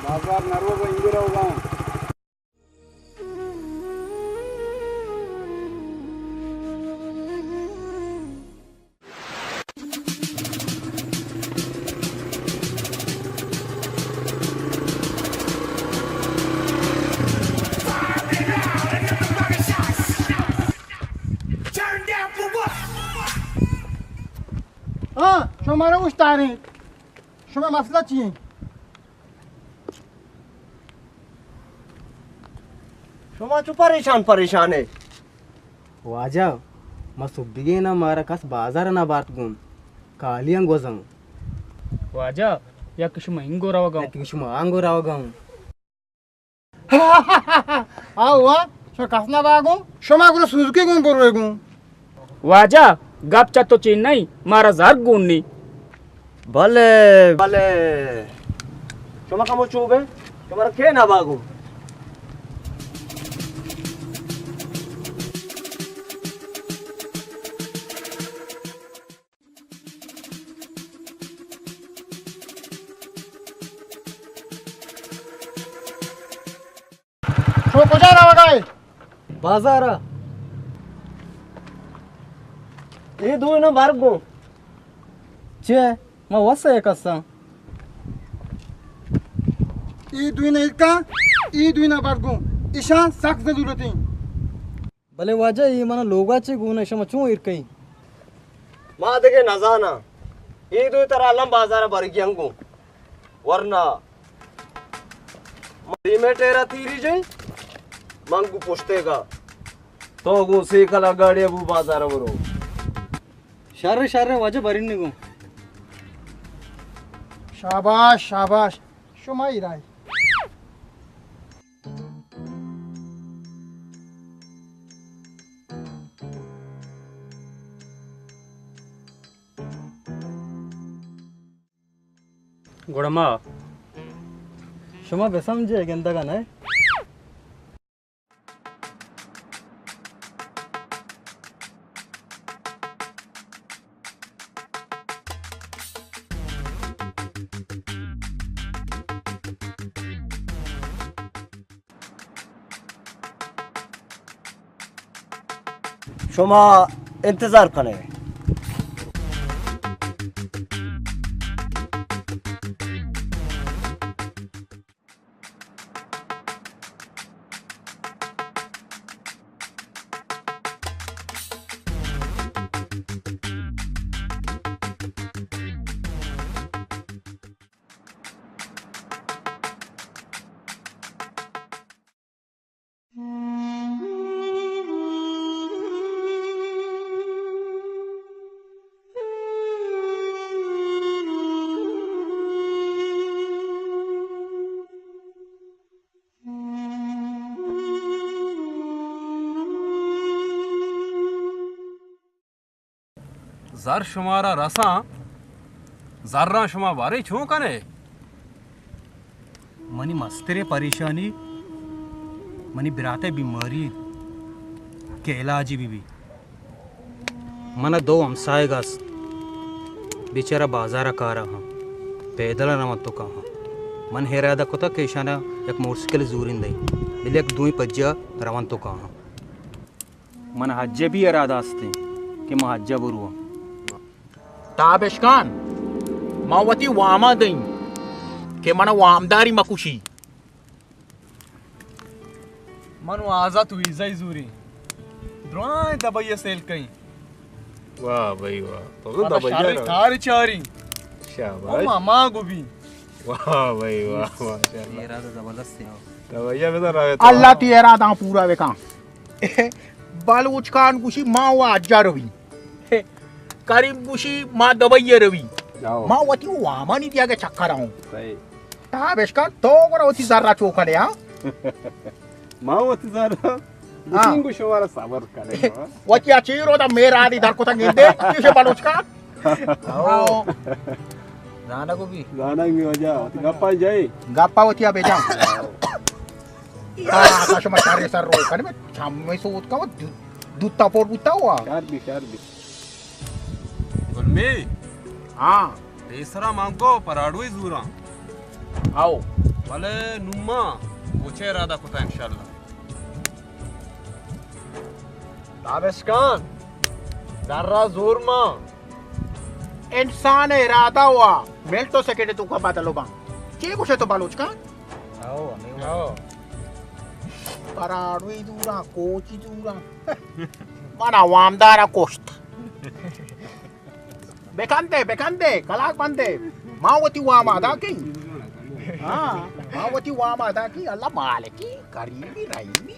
بازار نروگ ء انگو روگاں۔ ہاں، شما مارا اوشتاریں۔ شما مسئلہ چی ایں؟ شما چو پریشان پریشان ئے؟ واجہ، ما سبیگیں نا، مارا کس بازار نہ بارت گوں۔ کالیاں گوزاں۔ واجہ، یک شما انگو روگا۔ یک شما انگو روگا۔ آ وا، شما کس نہ باگو، شما گڑا سوزکی گوں بروے گوں۔ واجہ، گپ چہ تو چین نہیں، مارا زر گون نی۔ بلے، بلے۔ شما کمو چوبے، شما را کے نہ باگو۔ شما کجا روگا ئے؟ بازارا۔ اے دوئیناں بر گوں۔ چے؟ ما وس ءَ کساں۔ اے دوئیناں ایر کن، اے دوئیناں بر گوں۔ ایشاں سک ضرورت ایں۔ بلے واجہ، اے منا لوگا چے گون ایں، شما چون ایر کئیں؟ ما دگہ نزاناں۔ اے دوئیں ترا الم بازار ءَ برگی انگو۔ ورنا ما دیمے ٹیرا تیری جئیں، من گوں پشتے گا۔ تو گوں سیکل ءَ گاڑی ءَ بو بازار ءَ برو۔ شر، شر، واجہ برین گوں۔ شاباش، شاباش۔ شما ایرائے۔ گڑا ما۔ شما بہ سمجھے گندگا نہ۔ شما انتظار کنے۔ زر شمارا رساں، زراں شما بارے چون کنے؟ منی مستریں پریشانی منی برات ءِ بیماری انت کہ علاجے بہ بی۔ من ءَ دو ہمساہگ است، بیچارہ بازار ءَ کار ءَ ہاں، پیدل ءَ رونتوکاں ہاں۔ من ارادہ کتگ کہ ایشاناں یک موٹرسائیکل زورین دئیں، بلے یک دوئیں پجا رونتوکاں ہاں۔ من حج ءِ بھی ارادہ استیں کہ من حج ءَ برواں۔ تابشکان، من وتی واماں دئیں کہ من ءَ وامداری مکشی۔ من و آزات ویزہ ءَ زوریں۔ درائیں دبئی ءَ سیل کئیں۔ واہ بھائی واہ۔ تو پدا دبئی ءَ شریں رو۔ کار چاریں۔ شاباش۔ او ماما گو بی۔ واہ بھائی واہ، ماشاءاللہ۔ ارادہ زبردست ہے۔ دبئی ءَ بزاں روے تو۔ اللہ تی ارادہ پورا بکن۔ بلوچ خان گوشی ما و حج ءَ رویں۔ کریم گوشی ما دبئی ءَ رویں۔ جاؤ۔ ما وتی وامانی دیگ ءَ چکر آؤں۔ صحیح۔ تابشکان تو گڑا وتی زر ءَ چو کنے، ہاں؟ ما وتی زر ءَ ہاں۔ بکنگو شمارا صبر کنے، ہاں۔ وتی ءَ چیر و دا میرانی در کتگ گندے، چیشے بلوچ کا؟ آؤ۔ Zhang be. زانگ بی واجہ، وتی گپا جائے۔ گپا وتی ءَ بجا۔ آ، تا شما شر سر رو کنے، میں چم میں سوت کا، دو، دو تا پور بوتا ہوا۔ شر بی، شر بی۔ گلمی۔ ہاں۔ پیسرا مانگو پراڈوئی زوراں۔ آؤ۔ ولے نما گوچے ارادہ کتا انشاءاللہ۔ تابشکان، درا زور ما۔ انسان ارادہ ہوا، ملٹو سیکنڈ تو کا بدلو با۔ چی گوشے تو بلوچ کا؟ آؤ، ہمیں آؤ۔ پراڈوئی زوراں، کوچی زوراں۔ من عوامدار کشت۔ بکن دے، بکن دے، کلاک بند دے۔ ما وتی وام ادا کئی۔ ہاں، ما وتی وام ادا کئی، اللہ مالکی، کریمی، رحیمی۔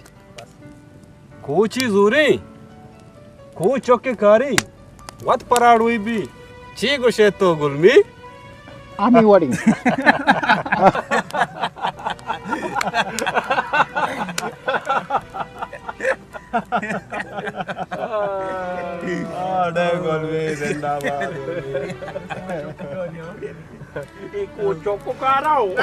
کوچی زوریں، کو چک کاری، وت پراڑوئی بی۔ چی گوشے تو گلمی؟ ہمے وڑی۔ آڑے گلمی زندہ باد۔ اے کو چوکو کارا ہو۔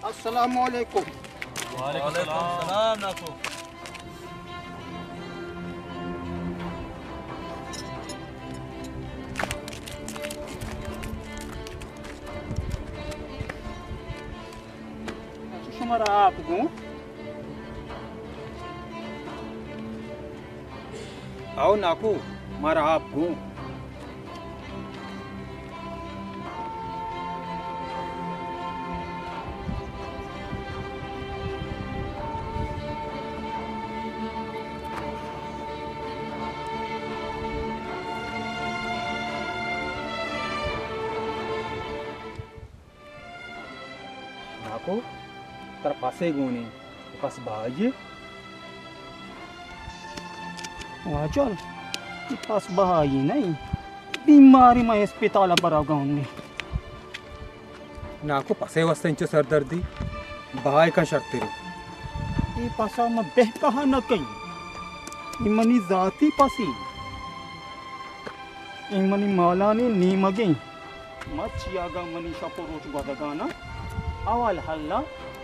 السلام علیکم۔ وعلیکم السلام ناکو۔ اچھا، شمارا آپ گوں؟ آؤ ناکو، مارا آپ گوں۔ ناکو، ترا پسے گونی، پس بہائی ئے؟ واجل، اے پس بہائی نہیں، بیماری، من اسپتال ءَ برا گون نے۔ ناکو، پسے واسطہ انچو سردردی، بہائی کن شرتر۔ اے پسا من بہ بہا نہ کئی، اے منی ذاتی پسی۔ اے منی مالانی نیمگیں۔ مرچی اگاں منی شپ و روچ گوزگانا، اول حلا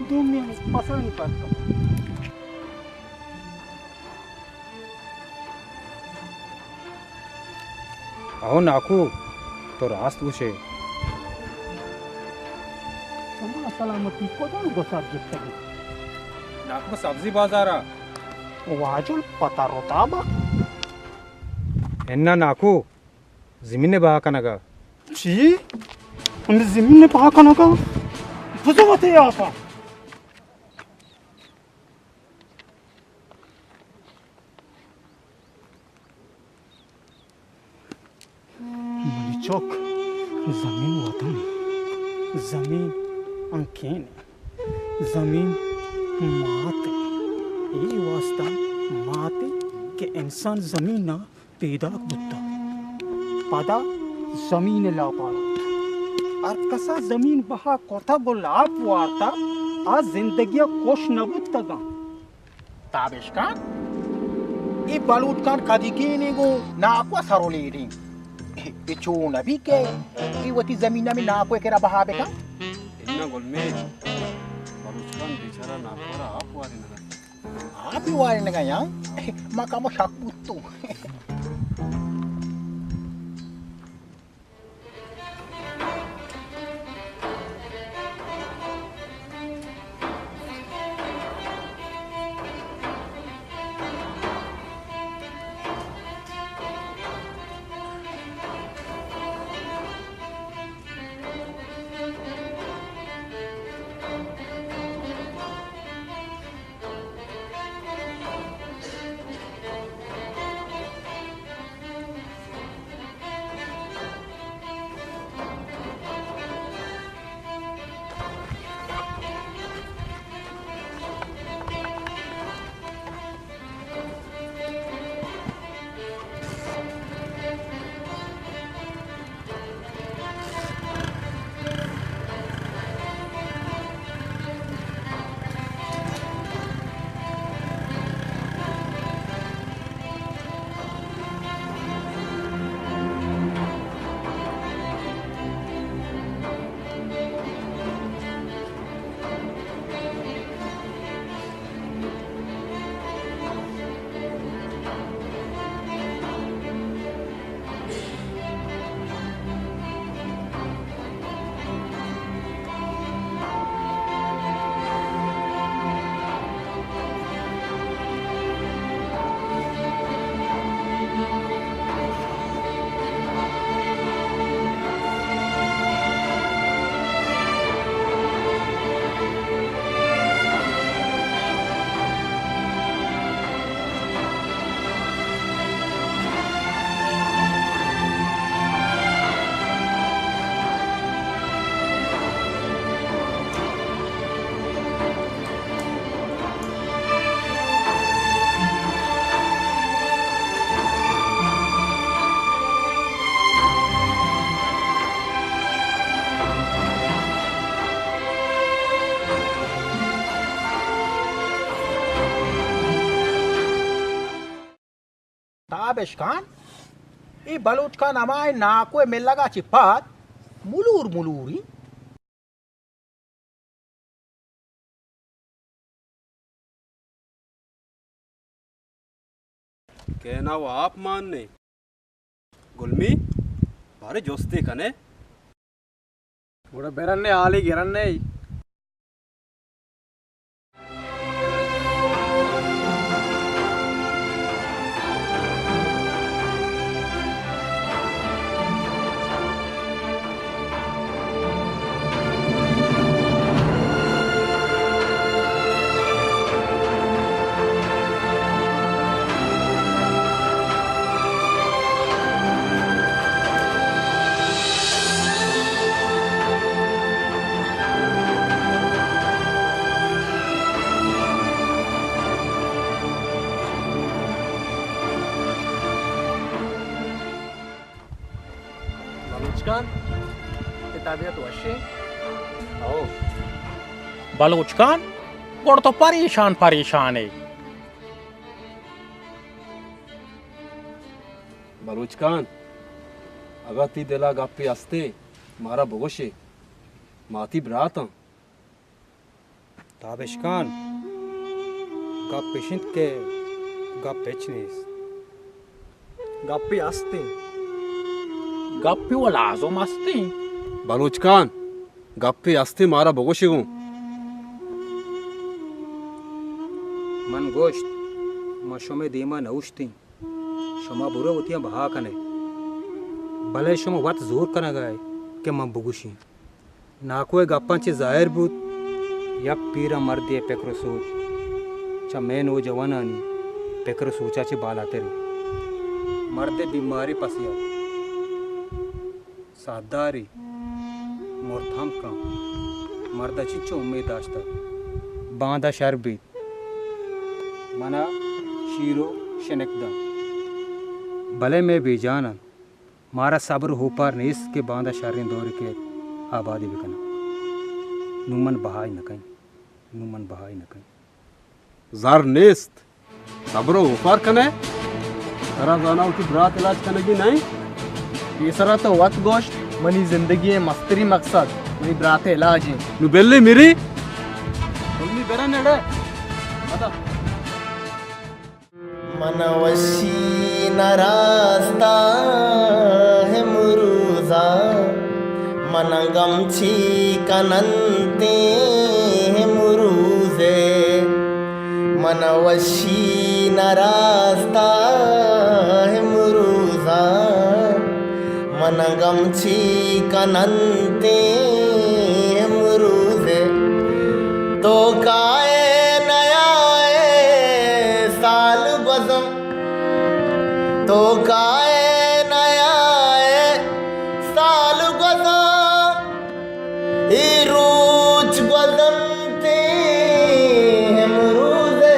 دومی پسانی پر کن۔ اہو ناکو، تو راست گوشے۔ شما سلامتی کجام گسار گپتگی؟ ناکو، سبزی بازارا۔ واجل پتا روتابا۔ انا ناکو، زمین ءِ بہا کنگ ءَ۔ چی؟ ہمے زمین ءِ بہا کنگ ءَ؟ بزو وتی آپ ءَ۔ منی چک، زمین وطن، زمین انکین، زمین مات۔ اے واسطہ مات کہ انسان زمین ءَ پیداک بوتہ، پدا زمین ءِ لاپا روت۔ ہر کسا زمین بہا کتگ و لاپ وارتہ، آ زندگی ءَ خوش نہ بوتگاں۔ تابشکان، اے بلوچکان کدیگینی گوں ناکو ءَ سر و لیریں۔ اے چو نہ بی کہ اے وتی زمین ءَ ہمے ناکو ءِ کرا بہا بکن۔ اناں گل میر، بلوچکان بیچارہ ناکو ءَ را آپ وارینگ ءَ۔ آپ وارینگ ءَ یاں؟ ما کمو شک بوتوں۔ بشکان، اے بلوچ خان ہمائیں ناکو ءِ ملگا چہ پد ملور ملوری۔ کینا و آپ مان نے۔ گلمی، بارے جستے کنے۔ گڑا برنے، حالی گرنے۔ بلوچ خان، تئی طبیعت وش ایں؟ ہو۔ بلوچ خان، گڑا تو پریشان پریشان ئے۔ بلوچ خان، اگاں تئی دل ءَ گپے ہستیں، مارا بگوش ئے۔ ما تئی برات آں۔ تابشکان، گپ اش انت کہ گپ ہچ نیست۔ گپے ہست انت۔ گپے و لازم ہست انت۔ بلوچ خان، گپے ہست انت، مارا بگوش ئے گوں۔ من گوشت، ما شمئے دیما نہ اوشتیں۔ شما برو وتیاں بہا کنے، بلے شما وت زور کنگا ئے کہ من بگوشیں۔ ناکو ءِ گپاں چہ ظاہر بوت، یک پیریں مردے ءِ پکر ءُ سوچ چہ مئے نوجوانانی پکر ءُ سوچا چہ بالاتر انت۔ مرد ءِ بیماری پسیا ساہدارے مرت ہم کن۔ مرد ءَ چنچو امیت داشتگ، باندا شر بیت۔ منا شیر و شنک دنت، بلے مئے بیجان انت۔ مارا صبر و ہوپار نیست کہ باندا شریں دورے کئیت، آبادی بکناں۔ نوں من بہائی نہ کئیں، نوں من بہائی نہ کئیں۔ زر نیست، صبر و ہوپار کنئے؟ ترا زاناں وتی برات علاج کنگی نہ انت؟ پیسرا تو وت گوشت، منی زندگی ءِ مستریں مقصد منی برات ءِ علاج انت۔ نوں بلے میری۔ کلمی برن اڑے۔ پدا۔ من وشی نہ راستا امروزا، من گم چی کننتے امروزے۔ من وشی نہ راستا امروزا، من گم چی کننتے امروزے۔ تو کائے نیائے سال گوزن، تو کائے نیائے سال گوزن، اے روچ گوزنتے امروزے۔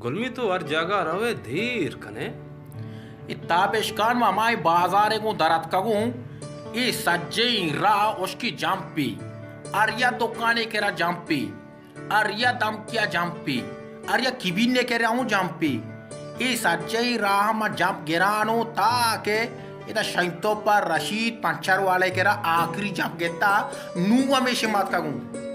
گلمی، تو ہر جاگہ روئے دیر کنے۔ اے تابشکان ما ہمائی بازارے گوں در اتکگوں، اے سجہیں راہ اشکی جمپی، ہر یا دکانے کرا جمپی، ہر یا دمکیا جمپی، ہر یا کبینے کرا ہوں جمپی۔ اے سجہیں راہ ما جمپ گرانوں تاکہ ادا شنگتو پر رشید پنچر والے کرا آخری جمپ گتا، نوں ہمیشہ ماتکگوں۔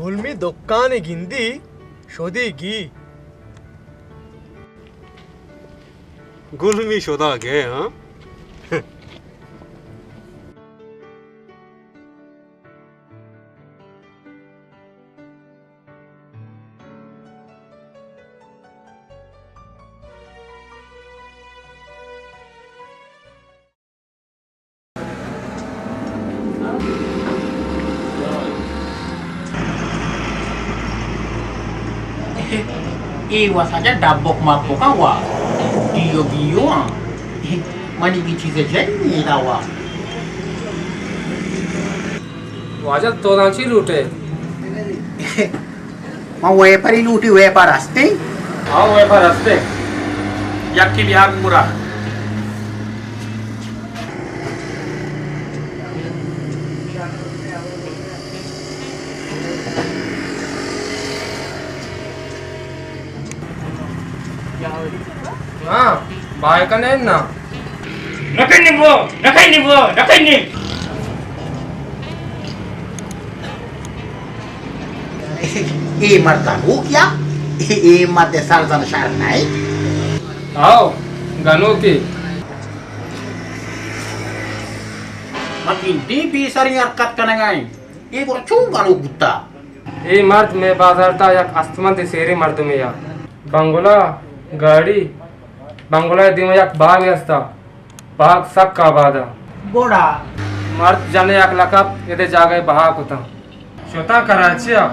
گلمی دکانے گندی شدی گی۔ گلمی شدا گئے، ہاں؟ اے وا سجا ڈبک مبکاں وا، ڈیو بیو آں۔ منی بی چیزے جن نیلا وا۔ واجہ تو داں چی لوٹے؟ من ویپری لوٹی، ویپر ہستے؟ ہاں، ویپر ہستے۔ یکی بیار گورا۔ ہاں، بائے کنے نا۔ نکنی بو، نکنی بو، نکنی۔ اے مرد گنوکے؟ اے مرد سرزن شر نہ؟ آؤ، گنوکے۔ من گندی پیسری حرکت کنگا ایں۔ اے گڑا چون گنوک بوتا؟ اے مرد مئے بازار تا یک استمندیں سیریں مردمے ء۔ بنگلہ، گاڑی، بنگلہ ء دیما یک باگے استا۔ باگ سک آباد ء۔ گڑا؟ مرد جن ء یک لقب ادے جاگہ ء بہا کتاں۔ شتاں کراچی ء۔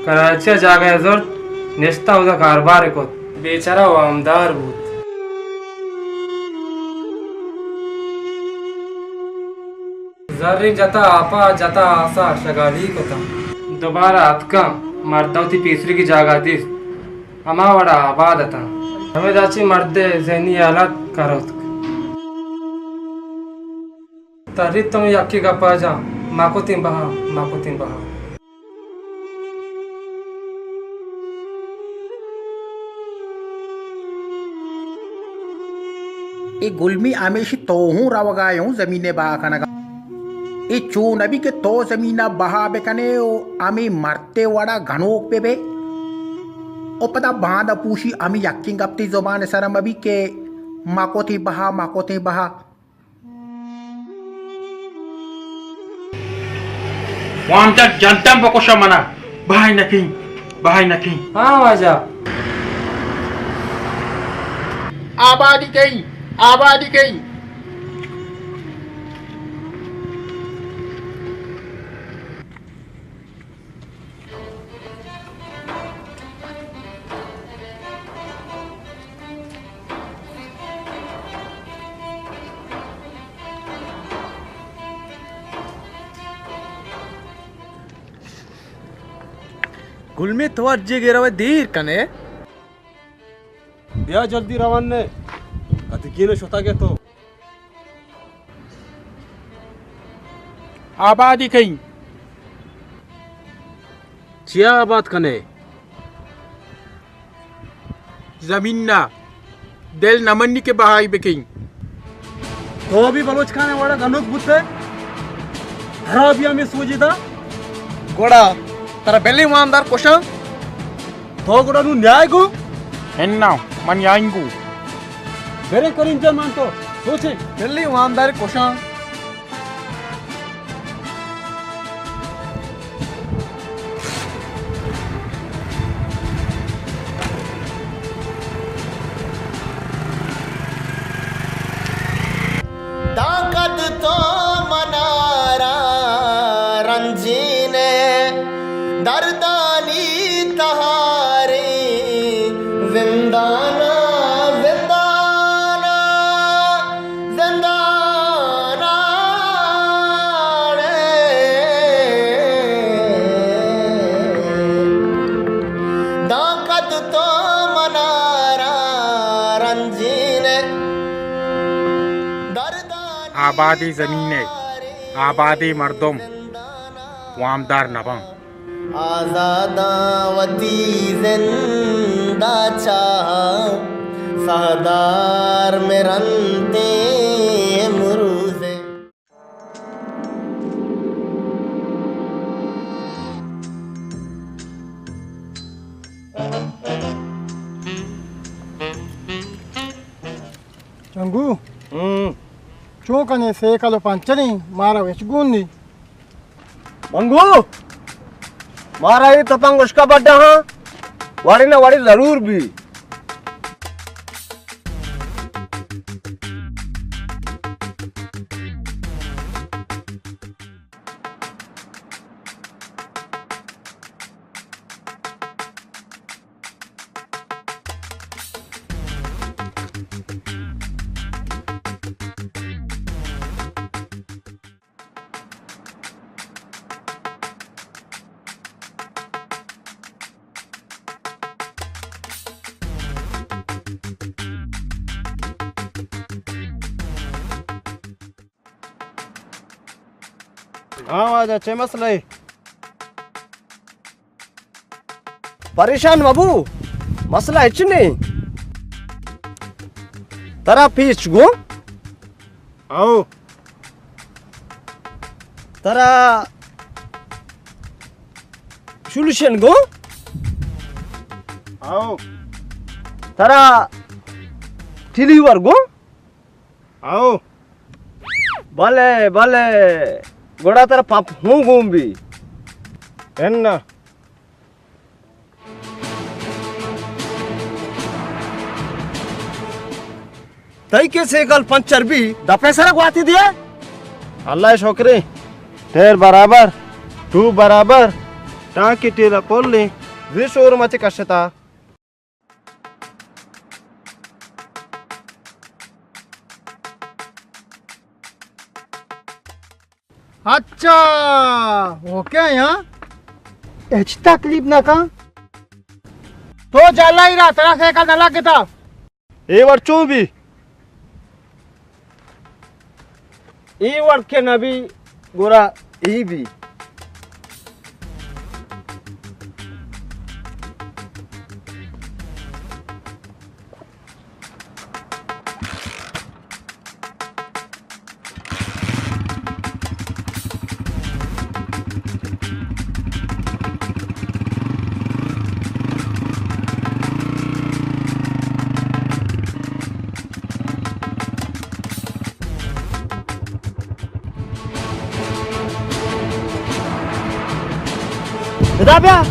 کراچی ء جاگہ ء زرت، نشتاں اودا کاربار ء کت۔ بیچارہ وامدار بوت۔ زریں جتا آپا، جتا آسا شگالی کتاں۔ دوبارہ اتکاں، مرد ء وتی پیسریگی جاگہ دیست، ہما وڑا آباد اتاں۔ ہمے داچی مرد ء ذہنی حالت کروتک۔ تریت تم یکی گپا جاں، ما کتیں بہا، ما کتیں بہا۔ اے گلمی ہمیشی تو ہوں روگا اے ہوں زمین ء بہا کنگا۔ اے چو نبی کہ تو زمین ء بہا بکنے و ہمے مرتے وڑا گنوک بہ بے۔ و پدا باندا پوشی ہمے یکیں گپ تئی زبان ء سرا مبی کہ ما کتیں بہا، ما کتیں بہا۔ وامدار جنتم بکشا منا۔ بہائی نکیں، بہائی نکیں۔ ہاں واجہ۔ آبادی کئی، آبادی کئی۔ گلمی تو اجے گیرا دیر کنے۔ بیا جلدی روان نے۔ اتکین شتا گے تو۔ آبادی کئی۔ چیا آباد کنے؟ زمین نا دل نہ منی کہ بہائی بکیں۔ تو بھی بلوچ خان وڑا گنوک بوتے۔ ہرا بھی ہمیں سوجی دا۔ گوڑا ترا بلی وامدار کشاں۔ تو گڑا نوں نیائے گو؟ ہناں، من نیائیں گو۔ برے کریم جان، من تو سوچے۔ بلی وامدار کشاں۔ داں کد تو منارا رنجینے، دردانی تہاریں زندانا، زندانا، زندانا۔ داں کد تو منارا رنجینے، دردانی آبادیں زمین ء آبادیں مردم وامدار نہ باں۔ آزاداں وتی زند ء چاہ، ساہدار مئے رندیں امروزے۔ جنگو، ہوں۔ چون کنے سیکل و پنچریں، مارا ہچ گون نی۔ منگو، مارا اے تپنگ اشکا بڈا ہاں، وڑے نہ وڑے ضرور بی۔ ہاں واجہ، چے مسئلہ اے؟ پریشان مبو، مسئلہ ہچ نہ اے۔ ترا پیچ گوں؟ آؤ۔ ترا سولوشن گوں؟ آؤ۔ ترا ٹیلیور گوں؟ آؤ۔ بلے، بلے۔ گڑا ترا پمپ ہوں گوں بی؟ انا۔ تئی کہ سیکل پنچر بی، دپے سرا گواتی دیا؟ اللہ شکرے۔ ٹیر برابر، ٹوب برابر، ٹانکی ٹیلا پلیں، زی شور مچ کشتا۔ اچھا، اوکے یاں۔ ہچ تکلیف نہ کن۔ تو جالا ہی را، ترا سائیکل نہ لگتا۔ اے وڑ چون بی؟ اے وڑ کہ نہ بی، گڑا اے بی۔ ادا بیا۔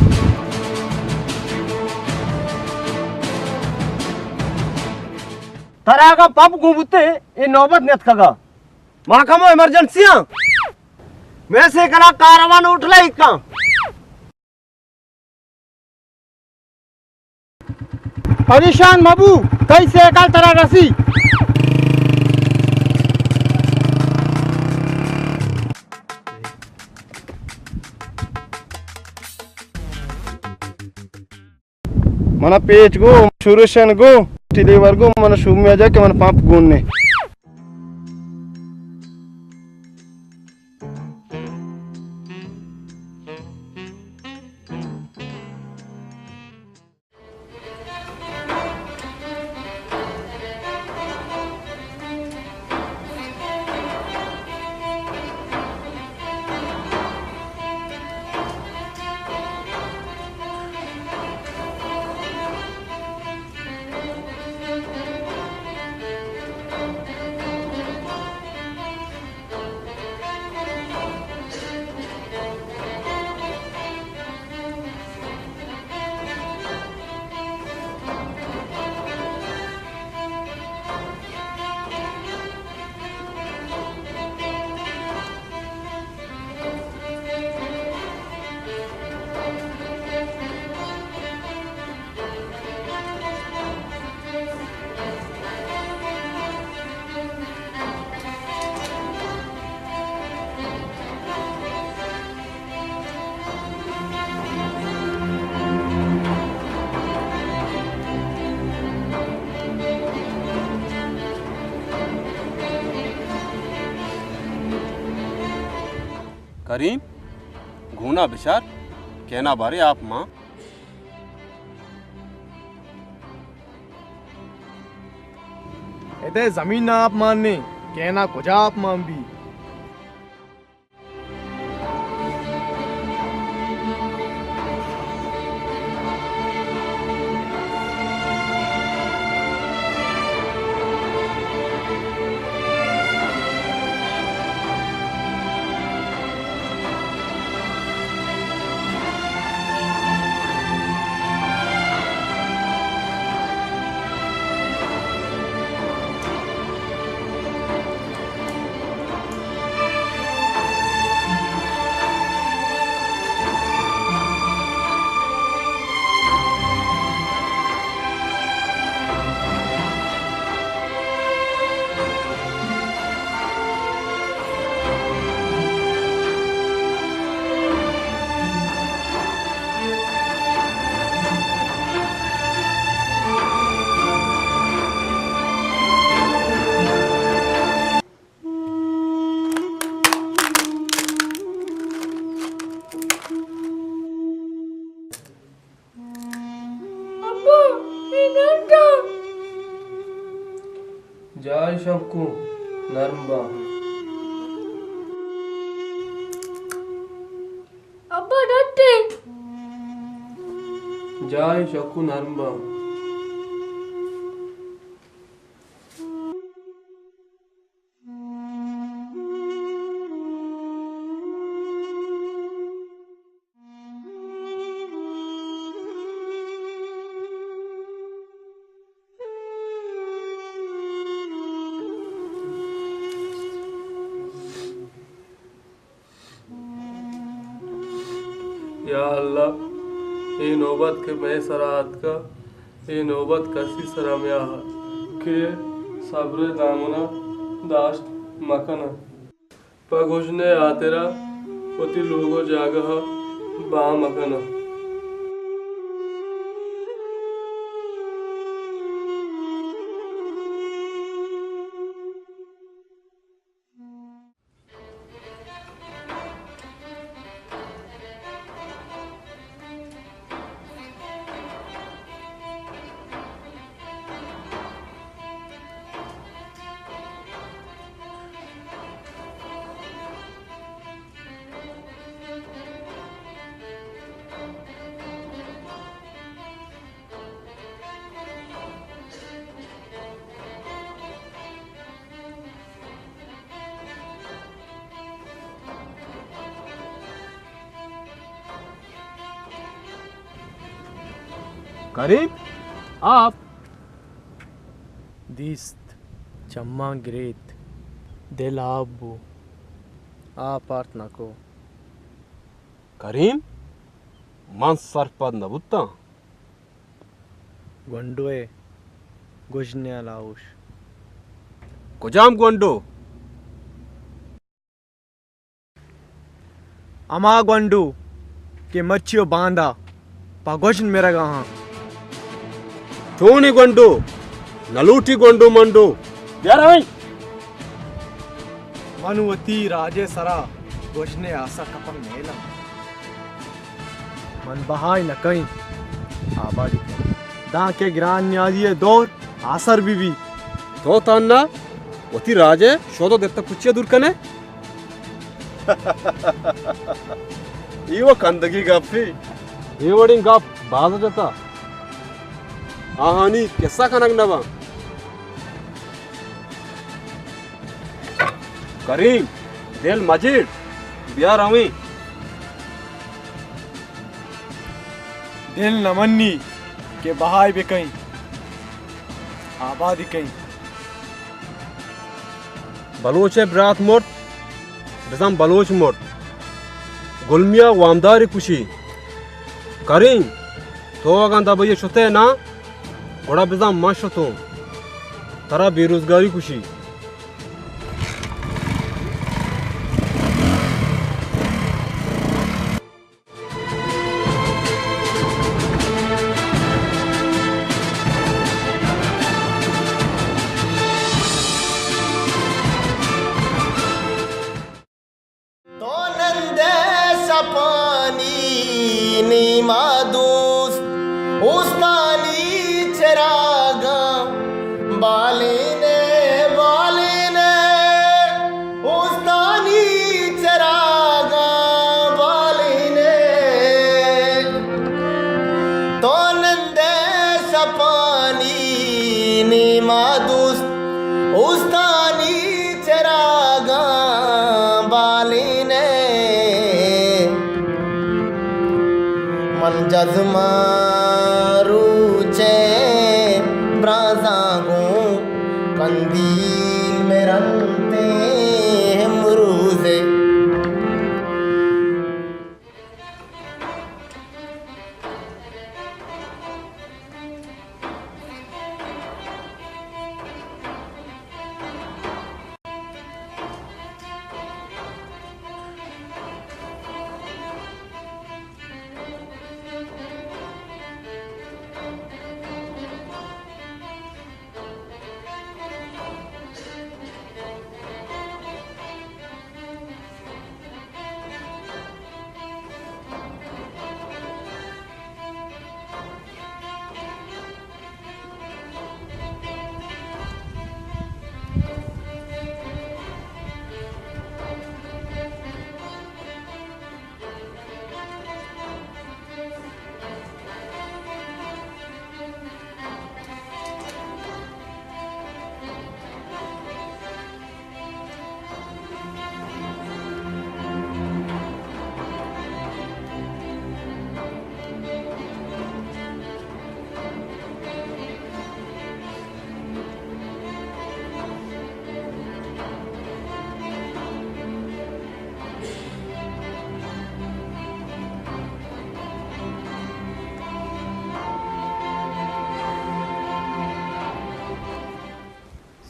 ترا اگاں پمپ گون بوتے، اے نوبت نیتکگا۔ ما کمو ایمرجنسی آں۔ میں سیکلا کاروان ہوٹل ہے کاں۔ پریشان مبو، تئی سیکل ترا رسی۔ منا پیچ گو، شورشن گو، ٹیلیور گو، منا شومی آ جا کہ من پمپ گون نے۔ کریم، گونا بچار، کینا بارے آپ ماں۔ ادے زمین ءَ آپ مان نے، کینا کجا آپ مان بی؟ ابا، اے نہ ڈاں۔ جائی شکو نرم باں۔ ابا ڈٹے۔ جائی شکو نرم باں۔ یا اللہ، اے نوبت کہ مئے سرا آتکا، اے نوبت کسی سرا میا آت کہ صبر ءِ دامنا داشت مکناں۔ پہ گژن ءِ ہاترا وتی لوگ ءُ جاگہ ءَ بہا مکناں۔ کریم، آپ۔ دیست، چماں گریت، دل آپ بو، آپ آرت نکو۔ کریم، من سرپد نہ بوتاں۔ گونڈو ءِ گژن ءِ لاؤش۔ کجام گونڈو؟ ہما گونڈو کہ مرچی ءُ باندا پہ گژن مرگا آں۔ چونیں گونڈو؟ نہ لوٹی گونڈو منڈو۔ بیا رویں۔ من وتی راج ءِ سرا گژن ءِ آسا کپگ نیلاں۔ من بہائی نہ کئیں، آبادی کئیں۔ دانکہ گران نیازی ءِ دور آسر بہ بی۔ تو تہنا وتی راج ءِ شود ءُ درتہ پچی ءَ دور کن ئے؟ اے وَ کندگی گپے۔ اے وڑیں گپ باز جتا۔ آہانی کسہ کنگ نہ باں۔ کریم، دل مجیڑ، بیا رویں۔ دل نہ منی کہ بہائی بکئیں، آبادی کئیں۔ بلوچ ءِ برات مرت، بزاں بلوچ مرت۔ گلمیا وامداری کشی۔ کریم، تو اگاں دبئی ءَ شتئے ناں، گڑا بزاں من شتوں۔ ترا بے روزگاری کشی۔ تو نندے شپانی نیما دوست، اوستانی چراگاں بالینے، بالینے، اوستانی چراگاں بالینے۔ تو نندے شپانی نیما دوست، اوستانی چراگاں بالینے۔ من جزماں روچے برانزاں گوں، قندیل مہ رنتیں امروزے۔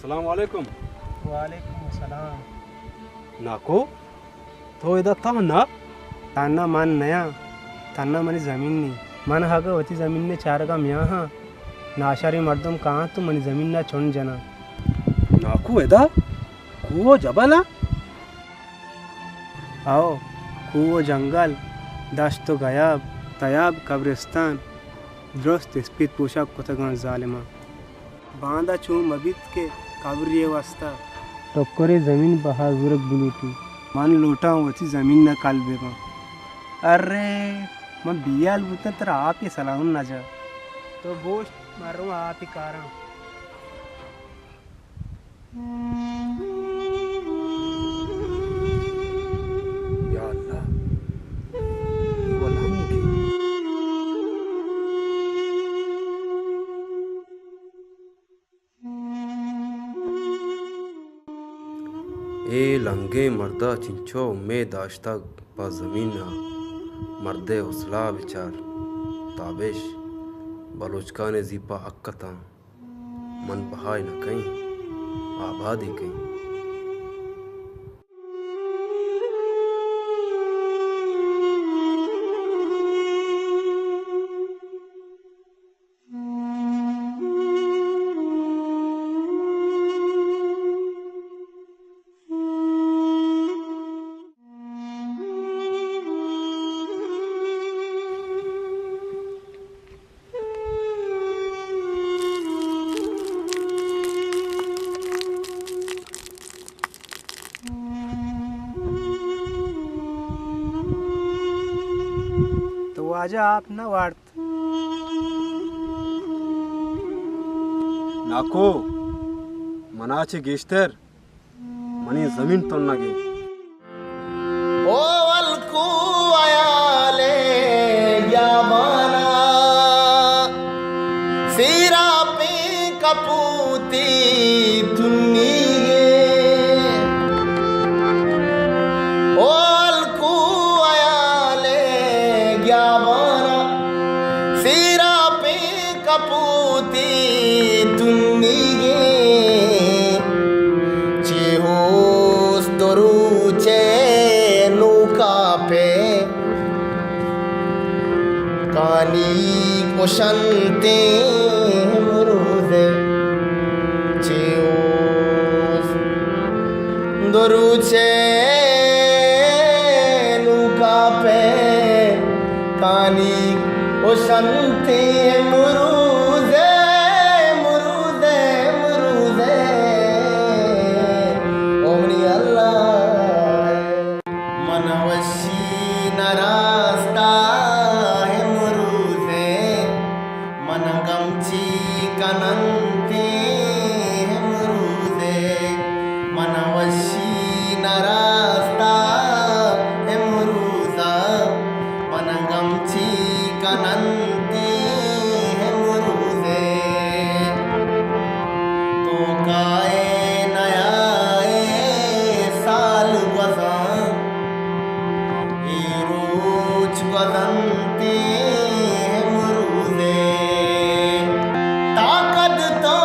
السلام علیکم۔ وعلیکم السلام۔ ناکو، تو ادا تہنا؟ تہنا من نیاں، تہنا منی زمین نی۔ من اگہ وتی زمین ءِ چارگ ءَ میاہاں، ناشریں مردم کاہاں تو منی زمین ءَ چنڈ جناں۔ ناکو، ادا کوہ ءُ جبل آں؟ او، کوہ ءُ جنگل، دشت ءُ گیاب، تیاب، قبرستان، درست اسپیت پوشاک کتگاں ظالماں۔ باندا چون مہ بیت کہ قبرے ءِ واستا۔ ٹکرے زمین بہا زورگ بلوٹی۔ من لوٹاں وتی زمین ءَ کل بہ باں۔ ارے، من بیال بوتاں، ترا آپ ءِ سلاہ نہ جا۔ تو گوشت، من رواں آپ ءِ کاراں۔ یا اللہ، اے وَ لنگے۔ اے لنگیں مرد ءَ چنچو امیت داشتگ پہ زمین ءَ، مرد ءِ حوصلہ ءَ بچار۔ تابش بلوچکان ءِ زیپ ءَ حق اتاں۔ من بہائے نہ کئیں، آبادے کئیں۔ تو واجہ آپ نہ وارت؟ ناکو، منا چہ گیشتر منی زمین تنگیں۔ او ہلکو ہیالے گیابانا، سیراپیں کپوتی تنیگے۔ او ہلکو ہیالے گیابانا، سیراپیں کپوتی تنیگے، چی ہوست دو روچے نوکا پہ کانی کشنتیں مروزے، چی ہوست دو روچے نوکا پہ کانی ءُ شنتی، امروزے، امروزے، امروزے، او منی اللہ۔ من وشی نراستا امروزے، من گم چی کننتی امروزے، من وشی نراستا امروزا، من گم چی کننتی امروزے۔ تو کائے نیائے سال گوزاں، اے روچ گوزنتی امروزے۔ تا کد تو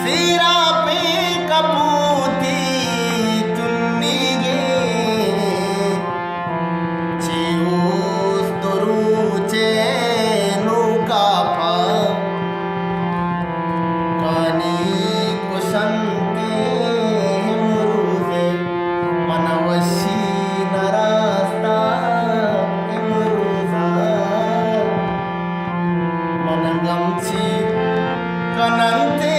سیراپیں کپوتی تنیگے، چی اوست و روچے نوکا پہ کانی کشنتے امروزے، من وشی نراستا امروزا، من گمچی کننتے